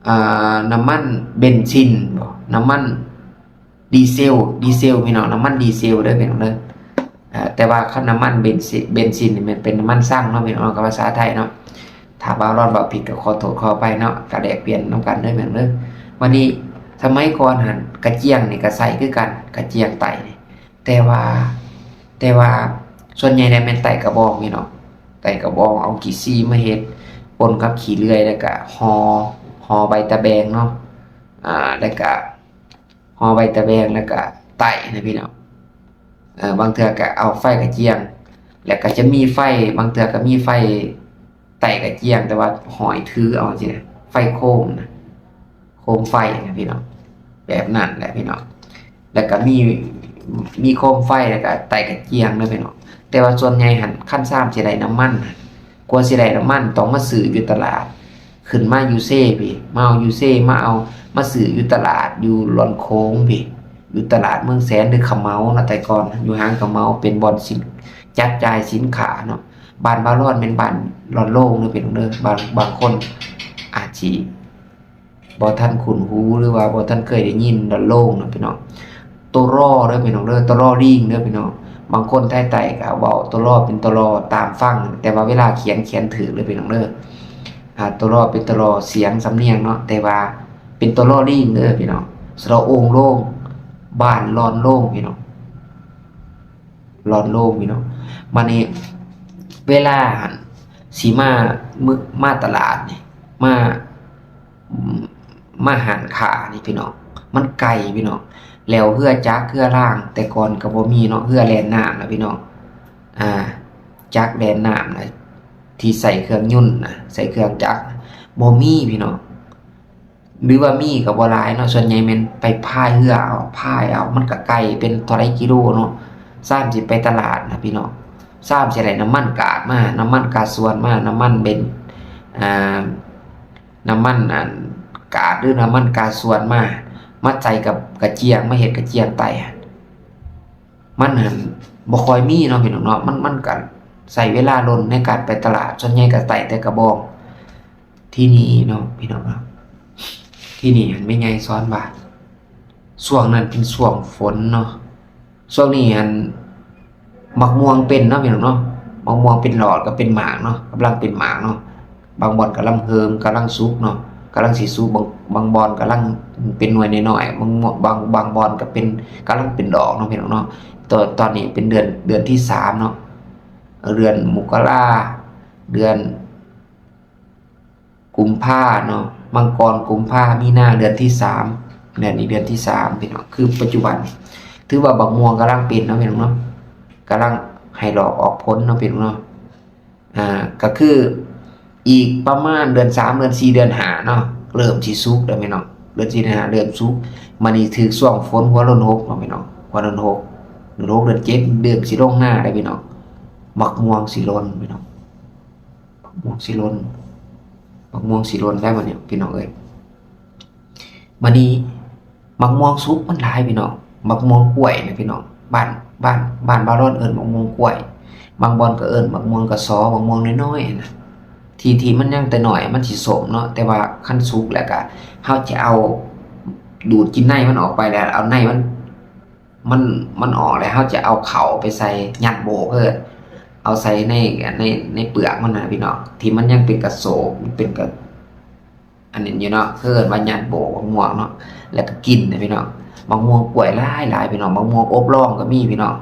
ອ່າ ນ້ຳມັນເບນຊິນບໍ ນ້ຳມັນດີເຊວ ດີເຊວພີ່ນ້ອງ ນ້ຳມັນດີເຊວເດີພີ່ນ້ອງເດີ. ອ່າ ແຕ່ວ່າຄັນນ້ຳມັນເບນຊິ ເບນຊິນນີ້ແມ່ນເປັນນ້ຳມັນຊັງເນາະພີ່ນ້ອງ ກັບພາສາໄທເນາະ. ຖ້າບ່າວລອນເວົ້າຜິດກໍຂໍໂທດຂໍອະໄພເນາະ ກໍແລກປ່ຽນນຳກັນເດີພີ່ນ້ອງເດີ. ບາດນີ້ສະໄໝກ່ອນຫັ້ນກະຈຽງນີ້ກໍໃຊ້ຄືກັນ ກະຈຽງໄຕ້ນີ້ ແຕ່ວ່າ ແຕ່ວ່າສ່ວນໃຫຍ່ແລ້ວແມ່ນໄຕ້ກະບອງພີ່ນ້ອງ, ໄຕ້ກະບອງ ເອົາຂີ້ຊີ້ມາເຮັດ ປົນກັບຂີ້ເລື່ອຍ ແລ້ວກະຫໍ່ ຫໍ່ໃບຕະແບງເນາະ ອ່າ ແລ້ວກະຫໍ່ໃບຕະແບງ ແລ້ວກະໄຕ້ນະພີ່ນ້ອງ. ເອີ ບາງເທື່ອກະເອົາໄຟກະຈຽງ ແລ້ວກະຈະມີໄຟ ບາງເທື່ອກະມີໄຟ ໄຕ້ກະຈຽງ ແຕ່ວ່າຫ້ອຍຖືເອົາຊີ້ນະ ໄຟໂຄມນະ ໂຄມໄຟນະພີ່ນ້ອງ ແບບນັ້ນແຫຼະພີ່ນ້ອງ. ແລ້ວກະມີ ມີໂຄມໄຟ ແລ້ວກະໄຕ້ກະຈຽງເດີພີ່ນ້ອງ. ແຕ່ວ່າສ່ວນໃຫຍ່ຫັ້ນ ຄັນຊາມຊິໄດ້ນ້ຳມັນ ກວ່າຊິໄດ້ນ້ຳມັນຕ້ອງມາຊື້ຢູ່ຕະຫຼາດ ຂຶ້ນມາຢູ່ເຊພີ້ ມາເອົາຢູ່ເຊ ມາເອົາ ມາຊື້ຢູ່ຕະຫຼາດ ຢູ່ລອນໂຂງພີ້ ຢູ່ຕະຫຼາດເມືອງແສນ ຫຼືຂະເໝົາເນາະ ແຕ່ກ່ອນຢູ່ຫ້າງຂະເໝົາ ເປັນບ່ອນສິນ ຈັບຈ່າຍສິນຄ້າເນາະ. ບ້ານບ່າວລອນແມ່ນບ້ານລອນໂລ່ງເດີພີ່ນ້ອງເດີ. ບາງ ບາງຄົນອາດຊິບໍ່ທັນຄຸ້ນຫູ ຫຼືວ່າບໍ່ທັນເຄີຍໄດ້ຍິນລອນໂລ່ງເນາະພີ່ນ້ອງ. ໂຕລໍເດີພີ່ນ້ອງເດີ ໂຕລໍລີງເດີພີ່ນ້ອງ. ບາງຄົນໄທໃຕ້ກໍເວົ້າໂຕລໍເປັນໂຕລໍຕາມຟັງ ແຕ່ວ່າເວລາຂຽນ ຂຽນຖືກເດີພີ່ນ້ອງເດີ. ອ່າ ໂຕລໍເປັນໂຕລໍສຽງສຳນຽງເນາະ ແຕ່ວ່າເປັນໂຕລໍລີງເດີພີ່ນ້ອງ. ສະຫຼໍໂອງໂລງ ບ້ານລອນໂລງພີ່ນ້ອງ. ລອນໂລງພີ່ນ້ອງ. ບາດນີ້ເວລາຫັ້ນຊິມາ ມາຕະຫຼາດນີ້ ມາ ມາຮ້ານຄ້ານີ້ພີ່ນ້ອງ ມັນໄກພີ່ນ້ອງ. ແລ້ວເຮືອຈັກເຮືອລາງ ແຕ່ກ່ອນກໍບໍ່ມີເນາະ ເຮືອແລ່ນນ້ຳນະພີ່ນ້ອງ. ອ່າ ຈັກແລ່ນນ້ຳນະ ທີ່ໃຊ້ເຄື່ອງຍົນນະ ໃຊ້ເຄື່ອງຈັກ ບໍ່ມີພີ່ນ້ອງ. ຫຼືວ່າມີກໍບໍ່ຫຼາຍເນາະ ສ່ວນໃຫຍ່ແມ່ນໄປພາຍເຮືອເອົາ ພາຍເອົາ ມັນກໍໄກ ເປັນເທົ່າໃດກິໂລເນາະ. ຊາມຊິໄປຕະຫຼາດນະພີ່ນ້ອງ ຊາມຊິໄດ້ນ້ຳມັນກາດມາ ນ້ຳມັນກາດສວນມາ ນ້ຳມັນເບນ ອ່າ ນ້ຳມັນອັນກາດ ຫຼືນ້ຳມັນກາດສວນມາ ມາໃສ່ກັບກະຈຽງ ມາເຮັດກະຈຽງໄຕ້ ມັນຫັ້ນບໍ່ຄ່ອຍມີເນາະພີ່ນ້ອງເນາະ. ມັນ ມັນກໍໃຊ້ເວລາດົນໃນການໄປຕະຫຼາດ ສ່ວນໃຫຍ່ກໍໄຕ້ແຕ່ກະບອງ. ທີນີ້ເນາະພີ່ນ້ອງເນາະ ທີນີ້ຫັ້ນແມ່ໃຫຍ່ສອນວ່າ ຊ່ວງນັ້ນເປັນຊ່ວງຝົນເນາະ ຊ່ວງນີ້ຫັ້ນໝາກມ່ວງເປັນເນາະພີ່ນ້ອງເນາະ ໝາກມ່ວງເປັນຫຼອດ ກໍເປັນໝາກເນາະ ກຳລັງເປັນໝາກເນາະ. ບາງບ່ອນກຳລັງເຮີມ ກຳລັງສຸກເນາະ ກຳລັງຊິສຸກ. ບາງ ບາງບ່ອນກຳລັງເປັນໜ່ວຍນ້ອຍໆ ບາງ ບາງ ບາງບ່ອນກໍເປັນ ກຳລັງເປັນດອກເນາະພີ່ນ້ອງເນາະ. ຕອນ ຕອນນີ້ເປັນເດືອນ ເດືອນທີສາມເນາະ ເດືອນມົກກະລາ ເດືອນ ກຸມພາເນາະ ມັງກອນ ກຸມພາ ມີນາ ເດືອນທີສາມ ເດືອນນີ້ເດືອນທີສາມພີ່ນ້ອງ. ຄືປັດຈຸບັນນີ້ ຖືວ່າບັກມ່ວງກຳລັງເປັນເນາະພີ່ນ້ອງເນາະ ກຳລັງໃຫ້ດອກອອກຜົນເນາະພີ່ນ້ອງເນາະ. ອ່າ ກໍຄືອີກປະມານເດືອນສາມ ເດືອນສີ່ ເດືອນຫ້າເນາະ ເລີ່ມຊິສຸກແລ້ວພີ່ນ້ອງ ເດືອນສີ່ ເດືອນຫ້າເລີ່ມສຸກ. ມານີ້ຖືກຊ່ວງຝົນຫົວເດືອນຫົກເນາະພີ່ນ້ອງ ຫົວເດືອນຫົກ ເດືອນຫົກ ເດືອນເຈັດ ເລີ່ມຊິລົງນາແລ້ວພີ່ນ້ອງ. ໝາກມ່ວງຊິຫຼົ່ນພີ່ນ້ອງ ໝາກມ່ວງຊິຫຼົ່ນ ໝາກມ່ວງຊິຫຼົ່ນໄດ້ບັດນີ້ພີ່ນ້ອງເອີຍ. ບັດນີ້ໝາກມ່ວງສຸກມັນຫຼາຍພີ່ນ້ອງ ໝາກມ່ວງກ້ວຍນະພີ່ນ້ອງ. ບ້ານ ບ້ານ ບ້ານບ່າວລອນເອີ້ນໝາກມ່ວງກ້ວຍ ບາງບ່ອນກໍເອີ້ນໝາກມ່ວງກະສໍ ໝາກມ່ວງນ້ອຍໆນະ ທີ່ ທີ່ມັນຍັງແຕ່ນ້ອຍມັນຊິສົ້ມເນາະ ແຕ່ວ່າຄັນສຸກແລ້ວກະເຮົາຈະເອົາ ດູດກິນໃນມັນອອກໄປແລ້ວ ເອົາໃນມັນ ມັນ ມັນອອກແລ້ວ ເຮົາຈະເອົາເຂົ້າໄປໃສ່ ຍັດໂບກ ເອີ ເອົາໃສ່ໃນ ໃນ ໃນເປືອກມັນນະພີ່ນ້ອງ ທີ່ມັນຍັງເປັນກະໂສກ ເປັນກະ ອັນນີ້ຢູ່ເນາະ ເອີ້ນວ່າຍັດໂບກໝາກມ່ວງເນາະ ແລ້ວກໍກິນນະພີ່ນ້ອງ. ໝາກມ່ວງກ້ວຍຫຼາຍໆ ພີ່ນ້ອງ. ໝາກມ່ວງອົບລອງກໍມີ ພີ່ນ້ອງ.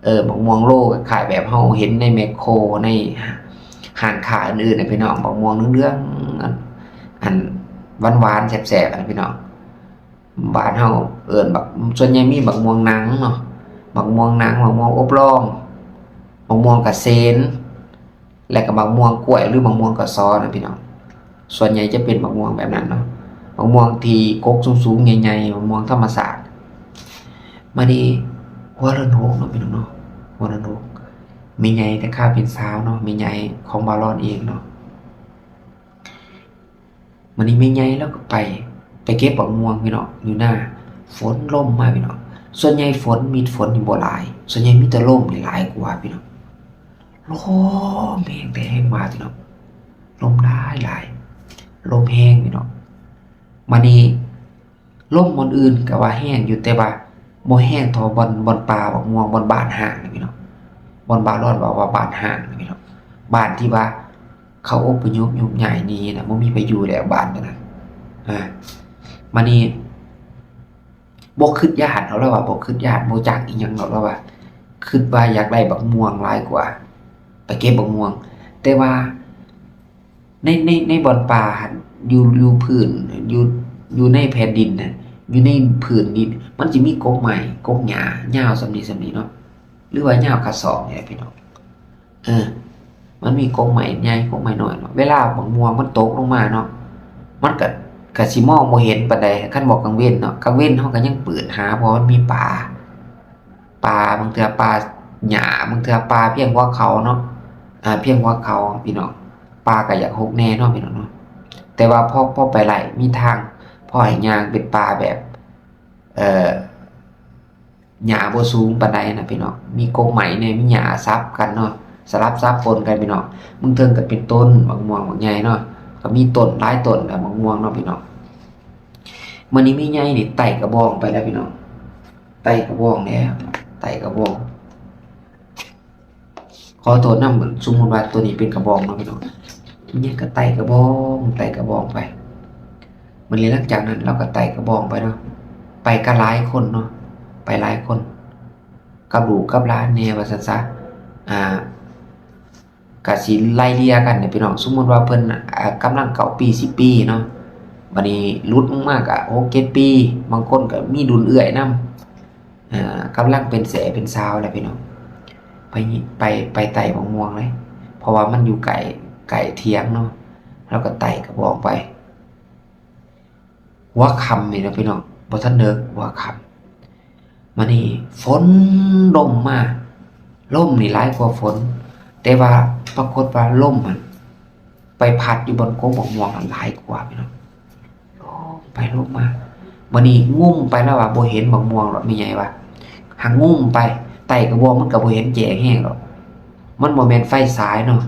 ເອີ ໝາກມ່ວງໂລ ຄ້າຍໆແບບເຮົາເຫັນໃນແມັກໂຄ ໃນຮ້ານຄ້າອື່ນໆນະ ພີ່ນ້ອງ. ໝາກມ່ວງເຫຼືອງໆ ອັນ ອັນຫວານໆ ແຊບໆນະ ພີ່ນ້ອງ. ບ້ານເຮົາເອີ້ນບັກ ສ່ວນໃຫຍ່ມີບັກມ່ວງໜັງເນາະ, ບັກມ່ວງໜັງ, ບັກມ່ວງອົບລອງ, ບັກມ່ວງກະເສນ ແລະກໍບັກມ່ວງກ້ວຍ ຫຼືບັກມ່ວງກະຊອນະ ພີ່ນ້ອງ. ສ່ວນໃຫຍ່ຈະເປັນບັກມ່ວງແບບນັ້ນເນາະ, ບັກມ່ວງທີ່ກົກສູງໆ ໃຫຍ່ໆ ບັກມ່ວງທຳມະຊາດ. ມານີ້ຫົວເດືອນຫົກເນາະ ພີ່ນ້ອງເນາະ, ຫົວເດືອນຫົກ ແມ່ໃຫຍ່ແຕ່ຂ້າວເປັນສາວເນາະ, ແມ່ໃຫຍ່ຂອງບ່າວລອນເອງເນາະ. ມານີ້ແມ່ໃຫຍ່ລາວກໍໄປ ໄປເກັບບັກມ່ວງ ພີ່ນ້ອງ ຢູ່ນາ. ຝົນລົມມາ ພີ່ນ້ອງ. ສ່ວນໃຫຍ່ຝົນ ມີດຝົນນີ້ບໍ່ຫຼາຍ, ສ່ວນໃຫຍ່ມີແຕ່ລົມນີ້ຫຼາຍກວ່າ ພີ່ນ້ອງ. ລົມແຮງແຕ່ແຮງມາ ພີ່ນ້ອງ, ລົມຫຼາຍໆ ລົມແຮງ ພີ່ນ້ອງ. ມານີ້ລົມບ່ອນອື່ນກໍວ່າແຮງຢູ່ ແຕ່ວ່າບໍ່ແຮງເທົ່າບ່ອນ ບ່ອນປ່າບັກມ່ວງ ບ່ອນບ້ານຮ້າງນະ ພີ່ນ້ອງ. ບ່ອນບ່າວລອນເວົ້າວ່າບ້ານຮ້າງນະ ພີ່ນ້ອງ, ບ້ານທີ່ວ່າ ເຂົາອົບພະຍົບໂຍກຍ້າຍໜີນະ, ບໍ່ມີໃຜຢູ່ແລ້ວບ້ານຕົວນັ້ນ. ອາ ມານີ້ບໍ່ຄິດຢ້ານເນາະ, ລາວວ່າບໍ່ຄິດຢ້ານ ບໍ່ຈັກອີ່ຫຍັງດອກ, ລາວວ່າຄິດວ່າຢາກໄດ້ບັກມ່ວງຫຼາຍກວ່າ ໄປເກັບບັກມ່ວງ. ແຕ່ວ່າໃນ ໃນ ໃນບ່ອນປ່າຫັ້ນ ຢູ່ ຢູ່ພື້ນ ຢູ່ ຢູ່ໃນແຜ່ນດິນນະ, ຢູ່ໃນພື້ນດິນ ມັນຊິມີກົກໄມ້ ກົກຫຍ້າຍາວສ່ຳນີ້ ສ່ຳນີ້ເນາະ, ຫຼືວ່າຍາວກະສອກນີ້ແຫຼະ ພີ່ນ້ອງ. ເອີ ມັນມີກົກໄມ້ໃຫຍ່ ກົກໄມ້ນ້ອຍເນາະ. ເວລາບັກມ່ວງມັນຕົກລົງມາເນາະ, ມັນກະ ກະຊິມອງບໍ່ເຫັນປານໃດ ຄັນບໍ່ກາງເວັນເນາະ. ກາງເວັນເຮົາກະຍັງປືດຫາ ເພາະວ່າມັນມີປ່າ ປ່າ ບາງເທື່ອປ່າຫຍ້າ ບາງເທື່ອປ່າພຽງຫົວເຂົ່າເນາະ, ອາ ພຽງຫົວເຂົ່າ ພີ່ນ້ອງ. ປ່າກະຢາກຮົກແດ່ເນາະ ພີ່ນ້ອງເນາະ, ແຕ່ວ່າພໍ ພໍໄປໄດ້ ມີທາງ ພໍໃຫ້ຍ່າງເປັນປ່າແບບ ເອີ ຫຍ້າບໍ່ສູງປານໃດນະ ພີ່ນ້ອງ, ມີກົກໄມ້ແດ່ ມີຫຍ້າສັບກັນເນາະ, ສະຫຼັບສັບປົນກັນ ພີ່ນ້ອງ. ເບື້ອງເທິງກໍເປັນຕົ້ນໝາກມ່ວງບັກໃຫຍ່ເນາະ, ກໍມີຕົ້ນຫຼາຍຕົ້ນແຫຼະ ໝາກມ່ວງເນາະ ພີ່ນ້ອງ. ມື້ນີ້ແມ່ໃຫຍ່ນີ້ໄຕ່ກະບອງໄປແລ້ວ ພີ່ນ້ອງ, ໄຕ່ກະບອງແລ້ວ ໄຕ່ກະບອງ. ຂໍໂທດນຳ, ສົມມຸດວ່າໂຕນີ້ເປັນກະບອງເນາະ ພີ່ນ້ອງ, ແມ່ໃຫຍ່ກໍໄຕ່ກະບອງ ໄຕ່ກະບອງໄປ. ມື້ນີ້ຫຼັງຈາກນັ້ນລາວກໍໄຕ່ກະບອງໄປເນາະ, ໄປກັນຫຼາຍຄົນເນາະ, ໄປຫຼາຍຄົນ ກັບລູກກັບຫຼານແດ່ວ່າຊັ້ນຊະ. ອາ ກະຊິໄລ່ເລ່ຍກັນເດ້ ພີ່ນ້ອງ. ສົມມຸດວ່າເພິ່ນ ອາ ກຳລັງເຂົ້າປີ ສິບປີເນາະ, ບາດນີ້ຫຼຸດລົງມາກະ ຫົກເຈັດປີ, ບາງຄົນກະມີລຸ້ນເອື້ອຍນຳ. ເອີ ກຳລັງເປັນແສ້ເປັນສາວແລ້ວ ພີ່ນ້ອງ, ໄປ ໄປ ໄປໄຕ່ໝາກມ່ວງເລີຍ ເພາະວ່າມັນຢູ່ໃກ້ ໃກ້ຖຽງເນາະ, ລາວກໍໄຕ່ກະບອງໄປ. ຫົວຄ່ຳນີ້ແຫຼະ ພີ່ນ້ອງ, ບໍ່ທັນເດິກ ຫົວຄ່ຳ. ມານີ້ຝົນລົມມາ, ລົມນີ້ຫຼາຍກວ່າຝົນ, ແຕ່ວ່າປາກົດວ່າລົມຫັ້ນ ໄປພັດຢູ່ບ່ອນກົກໝາກມ່ວງຫັ້ນຫຼາຍກວ່າ ພີ່ນ້ອງ. ລົມໄປລົມມາ, ບາດນີ້ງຸ້ມໄປແລ້ວວ່າບໍ່ເຫັນໝາກມ່ວງດອກ ແມ່ໃຫຍ່ວ່າ, ຫາກງຸ້ມໄປ ໄຕ່ກະບອງມັນກໍບໍ່ເຫັນແຈ້ງແຮງດອກ, ມັນບໍ່ແມ່ນໄຟສາຍເນາະ,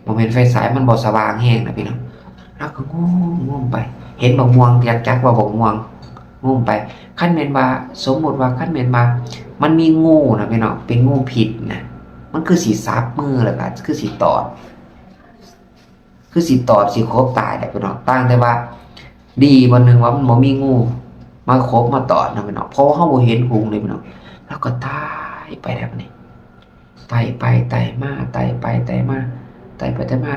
ບໍ່ແມ່ນໄຟສາຍ ມັນບໍ່ສະຫວ່າງແຮງນະ ພີ່ນ້ອງ. ລາວກໍງຸ້ມ ງຸ້ມໄປ ເຫັນໝາກມ່ວງ ຈັກ ຈັກວ່າໝາກມ່ວງ, ງຸ້ມໄປ. ຄັນແມ່ນວ່າ ສົມມຸດວ່າ ຄັນແມ່ນວ່າມັນມີງູນະ ພີ່ນ້ອງ, ເປັນງູພິດນະ, ມັນຄືຊິສັບມື ແລ້ວກໍຄືຊິຕອດ ຄືຊິຕອດຊິຂົບຕາຍແຫຼະ ພີ່ນ້ອງ. ຕ່າງແຕ່ວ່າດີບ່ອນໜຶ່ງວ່າມັນບໍ່ມີງູມາຂົບມາຕອດນະ ພີ່ນ້ອງ, ເພາະວ່າເຮົາບໍ່ເຫັນຫຸງເລີຍ ພີ່ນ້ອງ. ລາວກໍໄຕ່ໄປແລ້ວບາດນີ້, ໄຕ່ໄປໄຕ່ມາ ໄຕ່ໄປໄຕ່ມາ ໄຕ່ໄປໄຕ່ມາ.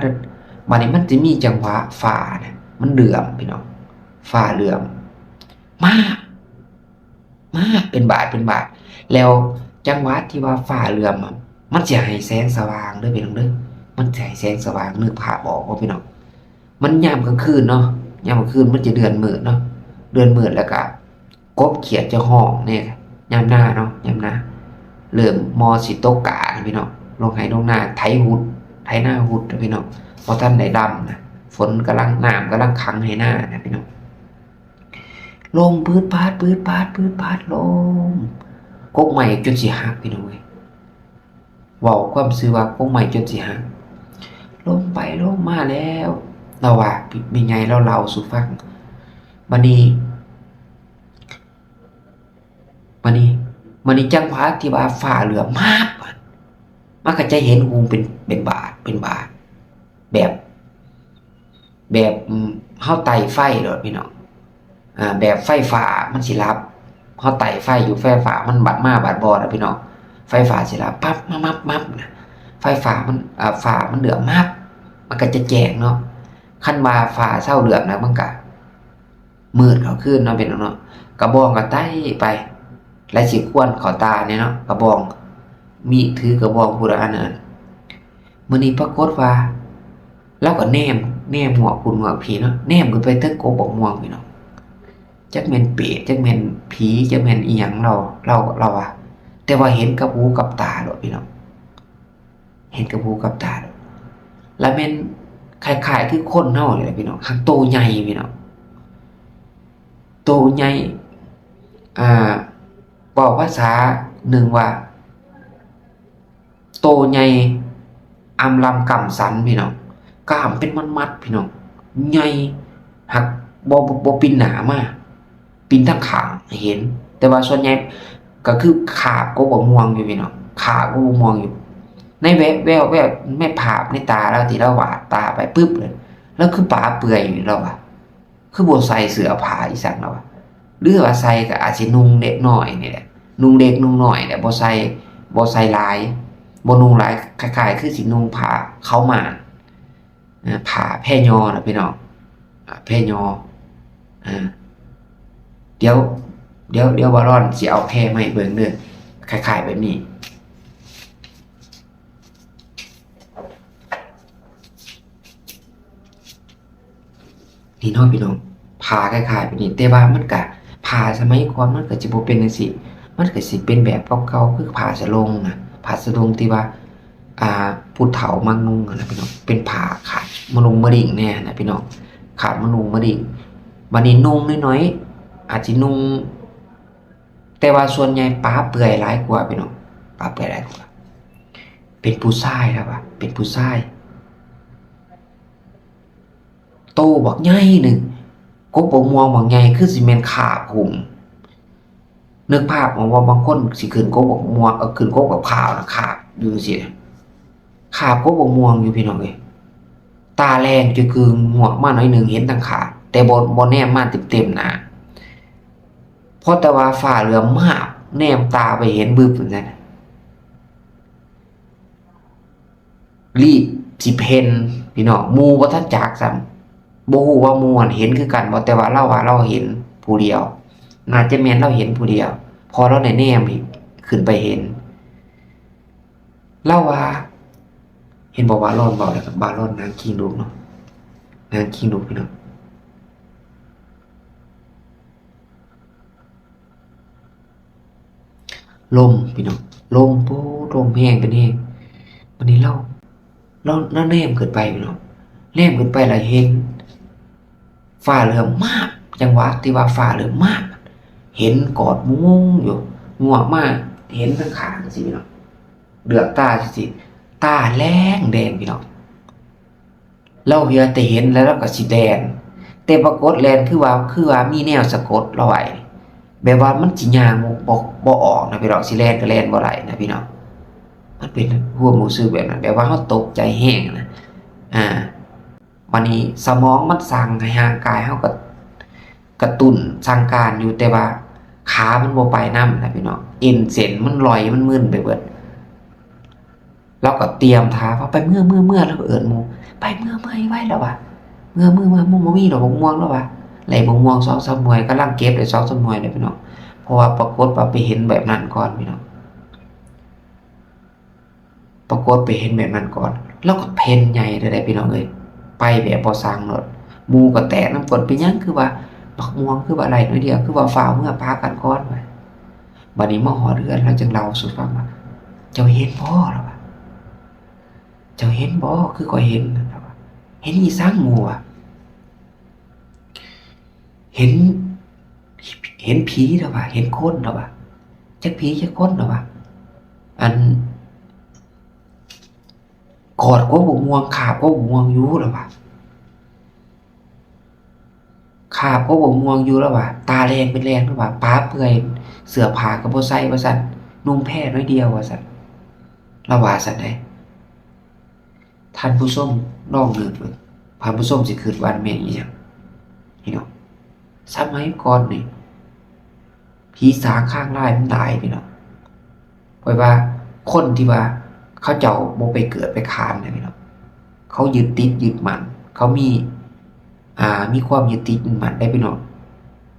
ບາດນີ້ມັນຈະມີຈັງຫວະຟ້ານະ ມັນເຫຼື້ອມ ພີ່ນ້ອງ, ຟ້າເຫຼື້ອມ ມາ ມາເປັນບາດເປັນບາດ. ແລ້ວຈັງຫວະທີ່ວ່າຟ້າເຫຼື້ອມ ມັນຊິໃຫ້ແສງສະຫວ່າງເດີ ພີ່ນ້ອງເດີ, ມັນຊິໃຫ້ແສງສະຫວ່າງ. ນຶກພາບອອກບໍ່ ພີ່ນ້ອງ? ມັນຍາມກາງຄືນເນາະ, ຍາມກາງຄືນມັນຈະເດືອນມືດເນາະ, ເດືອນມືດ ແລ້ວກະກົບຂຽດຈະຮ້ອງແດ່ ຍາມນາເນາະ, ຍາມນາ ເລີ່ມມໍຊິຕົກກ້ານະ ພີ່ນ້ອງ, ລົງໄຮ່ລົງນາ ໄຖຮຸດ ໄຖນາຮຸດນະ ພີ່ນ້ອງ, ບໍ່ທັນໄດ້ດຳນະ, ຝົນກຳລັງ ນ້ຳກຳລັງຂັງໄຮ່ນານະ ພີ່ນ້ອງ. ລົມປືດປາດ ປືດປາດ ປືດປາດ ລົມ ກົກໄມ້ຈົນຊິຫັກ ພີ່ນ້ອງເອີຍ. ເວົ້າຄວາມຊື່ວ່າກົກໄມ້ຈົນຊິຫັກ, ລົມໄປລົມມາແລ້ວ ລາວວ່າ, ແມ່ໃຫຍ່ລາວເລົ່າສູ່ຟັງ. ບາດນີ້ ບາດນີ້ ບາດນີ້ ຈັງຫວະທີ່ວ່າຟ້າເຫຼື້ອມມາບ ມັນກໍຈະເຫັນຫຸງເປັນ ເປັນບາດ ເປັນບາດ ແບບ ແບບ ອືມ ເຮົາໄຕ່ໄຟໂລດ ພີ່ນ້ອງ, ອາ ແບບໄຟຟ້າມັນຊິລັບ, ເຮົາໄຕ້ໄຟຢູ່ ໄຟຟ້າມັນບາດມາບາດບໍ່ນະພີ່ນ້ອງ, ໄຟຟ້າຊິລາປັບມາມັບໆນະ, ໄຟຟ້າມັນ ອ່າ ຟ້າມັນເຫຼືອມັບ ມັນກໍຈະແຈ້ງເນາະ. ຄັນວ່າຟ້າເຊົາເຫຼືອມແລ້ວ ມັນກໍມືດເຂົ້າຄືນເນາະ ພີ່ນ້ອງເນາະ. ກະບອງກໍໄຕ້ໄປ ແລະ ຊິຄວັນເຂົ້າຕານີ້ເນາະ ກະບອງ, ມີດຖືກະບອງຜູ້ໃດອັນນັ້ນ. ມື້ນີ້ປາກົດວ່າ ລາວກໍແນມ ແນມງວກພຸ້ນງວກພີເນາະ, ແນມຂຶ້ນໄປເທິງກົກບັກມ່ວງ ພີ່ນ້ອງ. ຈັກແມ່ນເປດ ຈັກແມ່ນຜີ ຈັກແມ່ນອີ່ຫຍັງ ລາວ ລາວ ລາວວ່າ, ແຕ່ວ່າເຫັນກັບຫູກັບຕາໂລດ ພີ່ນ້ອງ, ເຫັນກັບຫູກັບຕາໂລດ. ລະແມ່ນຄ້າຍໆຄືຄົນເຮົານີ້ແຫຼະ ພີ່ນ້ອງ, ຫາກໂຕໃຫຍ່ ພີ່ນ້ອງ, ໂຕໃຫຍ່. ອ່າ ເວົ້າພາສາໜຶ່ງວ່າ ໂຕໃຫຍ່ ອຳລຳກຳສັນ ພີ່ນ້ອງ, ກ້າມເປັນມັດໆ ພີ່ນ້ອງ, ໃຫຍ່ ຫາກບໍ່ ບໍ່ ບໍ່ປິ່ນໜ້າມາ, ປິ່ນທາງຂ້າງໃຫ້ເຫັນ. ແຕ່ວ່າສ່ວນໃຫຍ່ກໍຄືຄາບກົກບັກມ່ວງຢູ່ ພີ່ນ້ອງ, ຄາບກົກບັກມ່ວງຢູ່. ໃນແວບ ແວບ ແວບ ໃນພາບໃນຕາລາວ ທີ່ລາວຫວາດຕາໄປປຶບເລີຍ, ລາວຄືປາເປື່ອຍຢູ່ ລາວວ່າ. ຄືບໍ່ໃສ່ເສື້ອຜ້າອີ່ສັງລະວະ, ຫຼືວ່າໃສ່ກໍອາດຊິນຸ່ງເລັກນ້ອຍນີ້ແຫຼະ, ນຸ່ງເລັກນຸ່ງນ້ອຍແຫຼະ, ບໍ່ໃສ່ ບໍ່ໃສ່ຫຼາຍ, ບໍ່ນຸ່ງຫຼາຍ, ຄ້າຍໆຄືຊິນຸ່ງຜ້າເຂົ້າມານ, ເອີ ຜ້າແພຍໍນະພີ່ນ້ອງ, ອາ ແພຍໍ. ອາ ດຽວ ດຽວ ດຽວບ່າວລອນຊິເອົາແພມາໃຫ້ເບິ່ງເດີ, ຄ້າຍໆແບບນີ້. ນີ້ເນາະພີ່ນ້ອງ, ຜ້າຄ້າຍໆແບບນີ້, ແຕ່ວ່າມັນກະ ຜ້າສະໄໝກ່ອນມັນກະຊິບໍ່ເປັນຈັ່ງຊີ້, ມັນກະຊິເປັນແບບເກົ່າໆ ຄືຜ້າສະໂລງນະ, ຜ້າສະໂລງທີ່ວ່າ ອ່າ ຜູ້ເຖົ້າມັກນຸ່ງຫັ້ນນະພີ່ນ້ອງ, ເປັນຜ້າຂາດມະນຸ່ງມະດິ່ງແດ່ຫັ້ນນະພີ່ນ້ອງ, ຂາດມະນຸ່ງມະດິ່ງ. ບາດນີ້ນຸ່ງໜ້ອຍໆ ອາດຊິນຸ່ງ ແຕ່ວ່າສ່ວນໃຫຍ່ປາເປື່ອຍຫຼາຍກວ່າພີ່ນ້ອງ, ປາເປື່ອຍຫຼາຍກວ່າ. ເປັນຜູ້ຊາຍລະວ່າ, ເປັນຜູ້ຊາຍ ໂຕບັກໃຫຍ່ໜຶ່ງ, ກົກບັກມ່ວງບັກໃຫຍ່ ຄືຊິແມ່ນຄາບຫຸ້ມ. ນຶກພາບອອກວ່າບາງຄົນຊິຂຶ້ນກົກບັກມ່ວງ, ເອີ ຂຶ້ນກົກບັກພ້າວນະ, ຄາບຢູ່ຈັ່ງຊີ້ນະ, ຄາບກົກບັກມ່ວງຢູ່ພີ່ນ້ອງເອີຍ. ຕາແລ່ນຈະຄືງວກມາໜ້ອຍໜຶ່ງ ເຫັນທັງຄາບ, ແຕ່ບໍ່ ບໍ່ແນມມາເຕັມໆໜ້າ. ພໍແຕ່ວ່າຟ້າເຫຼືອມາບ ແນມຕາໄປເຫັນບຶບຈັ່ງຊັ້ນ, ລີບຊິເພັ່ນພີ່ນ້ອງ, ໝູ່ບໍ່ທັນຈັກຊ້ຳ, ບໍ່ຮູ້ວ່າໝູ່ຫັ້ນເຫັນຄືກັນບໍ່, ແຕ່ວ່າລາວວ່າລາວເຫັນຜູ້ດຽວ, ໜ້າຈະແມ່ນລາວເຫັນຜູ້ດຽວ, ເພາະລາວໄດ້ແນມຂຶ້ນໄປເຫັນ. ລາວວ່າ ເຫັນບໍ່ວ່າລອນເວົ້າແລ້ວ ບ່າວລອນນາງຄີງລຸກເນາະ, ນາງຄີງລຸກພີ່ນ້ອງ. ລົມພີ່ນ້ອງ, ລົມ ໂອ້ ລົມແຮງເປັນແຮງ. ບາດນີ້ລາວ ລາວ ລາວແນມຂຶ້ນໄປພີ່ນ້ອງ, ແນມຂຶ້ນໄປແລ້ວເຫັນຟ້າເຫຼືອມາບ, ຈັງຫວະທີ່ວ່າຟ້າເຫຼືອມາບ ເຫັນກອດມຸງຢູ່, ງວກມາເຫັນທາງຂ້າງຈັ່ງຊີ້ພີ່ນ້ອງ, ເຫຼືອກຕາຈັ່ງຊີ້, ຕາແລງແດງພີ່ນ້ອງ. ລາວເຫືອແຕ່ເຫັນແລ້ວລາວກໍຊິແລ່ນ, ແຕ່ປາກົດແລ່ນຄືວ່າ ຄືວ່າມີແນວສະກົດລາວໄວ້, ແບບວ່າມັນຊິຍ່າງບໍ່ ບໍ່ ບໍ່ອອກນະພີ່ນ້ອງ, ຊິແລ່ນກໍແລ່ນບໍ່ໄດ້ນະພີ່ນ້ອງ. ມັນເປັນຄວາມຮູ້ສຶກແບບນັ້ນ, ແບບວ່າເຮົາຕົກໃຈແຮງນະ. ອ່າ ບາດນີ້ສະໝອງມັນສັ່ງໃຫ້ຮ່າງກາຍເຮົາກະ ກະຕຸ້ນສັ່ງການຢູ່, ແຕ່ວ່າຂາມັນບໍ່ໄປນຳນະພີ່ນ້ອງ, ເອັນເສັ້ນມັນລອຍ ມັນມຶນໄປເບິດ. ລາວກໍຕຽມຖ້າວ່າ ໄປເມືອ ເມືອ ເມືອ, ລາວກໍເອີ້ນໝູ່ ໄປເມືອ ເມືອ ໄວໆ ລາວວ່າ ເມືອ ເມືອ ເມືອ ບໍ່ມີດອກບັກມ່ວງ ລາວວ່າ. ໄດ້ບັກມ່ວງສອງສາມໜ່ວຍ, ກຳລັງເກັບໄດ້ສອງສາມໜ່ວຍເດ້ພີ່ນ້ອງ, ເພາະວ່າປາກົດວ່າໄປເຫັນແບບນັ້ນກ່ອນພີ່ນ້ອງ. ປາກົດໄປເຫັນແບບນັ້ນກ່ອນ, ລາວກໍເພັ່ນໃຫຍ່ເລີຍເດ້ພີ່ນ້ອງເອີຍ, ໄປແບບບໍ່ສັງໂລດ. ໝູ່ກໍແຕກນຳກົ້ນ, ເປັນຫຍັງຄືວ່າບັກມ່ວງຄືວ່າໄດ້ໜ້ອຍດຽວ, ຄືວ່າຟ້າວເມືອປາກັນກ່ອນວະ. ບາດນີ້ມາຮອດເຮືອນ ລາວຈຶ່ງເລົ່າສູ່ຟັງວ່າ ເຈົ້າເຫັນບໍ່? ລາວວ່າ ເຈົ້າເຫັນບໍ່? ຄືຂ້ອຍເຫັນ. ລາວວ່າ ເຫັນອີ່ສັງໝູ່ວະ? ເຫັນ ເຫັນຜີ ລາວວ່າ ເຫັນຄົນ ລາວວ່າ ຈັກຜີຈັກຄົນ ລາວວ່າ ອັນ ກອດກົກບັກມ່ວງ ຄາບກົກບັກມ່ວງຢູ່ ລາວວ່າ ຄາບກົກບັກມ່ວງຢູ່ ລາວວ່າ ຕາແດງເປັນແດງ ລາວວ່າ ປາເປື່ອຍ ເສື້ອຜ້າກໍບໍ່ໃສ່ວ່າຊັ້ນ ນຸ່ງແພໜ້ອຍດຽວວ່າຊັ້ນ ລາວວ່າຊັ້ນເດ້. ທ່ານຜູ້ຊົມລອງນຶກເບິ່ງ ທ່ານຜູ້ຊົມຊິຄິດວ່າແມ່ນອີ່ຫຍັງພີ່ນ້ອງ? ສະໄໝກ່ອນນີ້ ຜີສາງຄາງລາຍມັນຫຼາຍພີ່ນ້ອງ. ຂ້ອຍວ່າຄົນທີ່ວ່າເຂົາເຈົ້າບໍ່ໄປເກີດໄປຄານນະພີ່ນ້ອງ, ເຂົາຍຶດຕິດຍຶດໝັ້ນ, ເຂົາມີ ອ່າ ມີຄວາມຍຶດຕິດຍຶດໝັ້ນໄດ໋ພີ່ນ້ອງ.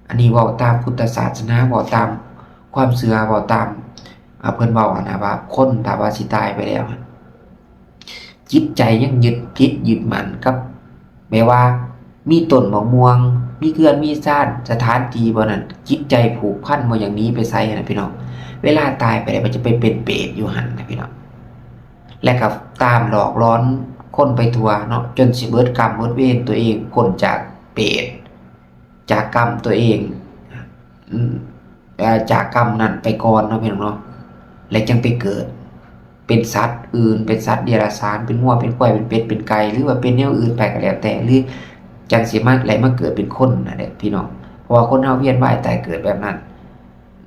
ອັນນີ້ເວົ້າຕາມພຸດທະສາສະໜາ, ເວົ້າຕາມຄວາມເຊື່ອ, ເວົ້າຕາມ ອ່າ ເພິ່ນເວົ້າຫັ້ນນະວ່າ ຄົນຖ້າວ່າຊິຕາຍໄປແລ້ວຫັ້ນ ຈິດໃຈຍັງຍຶດຕິດຍຶດໝັ້ນກັບ ແບບວ່າມີຕົ້ນໝາກມ່ວງ, ມີເຮືອນມີຊານ, ສະຖານທີ່ບ່ອນນັ້ນ, ຈິດໃຈຜູກພັນບໍ່ຢາກໜີໄປໃສຫັ້ນນະພີ່ນ້ອງ. ເວລາຕາຍໄປແລ້ວກໍຈະໄປເປັນເປດຢູ່ຫັ້ນນະພີ່ນ້ອງ. ແລະກໍຕາມຫຼອກຫຼອນຄົນໄປທົ່ວເນາະ, ຈົນຊິເບິດກຳເບິດເວນຕົວເອງ, ພົ້ນຈາກເປດ ຈາກກຳຕົວເອງ ອາ ຈາກກຳນັ້ນໄປກ່ອນເນາະພີ່ນ້ອງເນາະ, ແລະຈຶ່ງໄປເກີດເປັນສັດອື່ນ, ເປັນສັດເດຍລະສານ, ເປັນງົວ ເປັນຄວາຍ ເປັນເປັດ ເປັນໄກ່ ຫຼືວ່າເປັນແນວອື່ນໄປກໍແລ້ວແຕ່, ຫຼືຈັ່ງຊິມາ ໄດ້ມາເກີດເປັນຄົນນັ້ນແຫຼະພີ່ນ້ອງ. ເພາະວ່າຄົນເຮົາວຽນວ່າຍຕາຍເກີດແບບນັ້ນ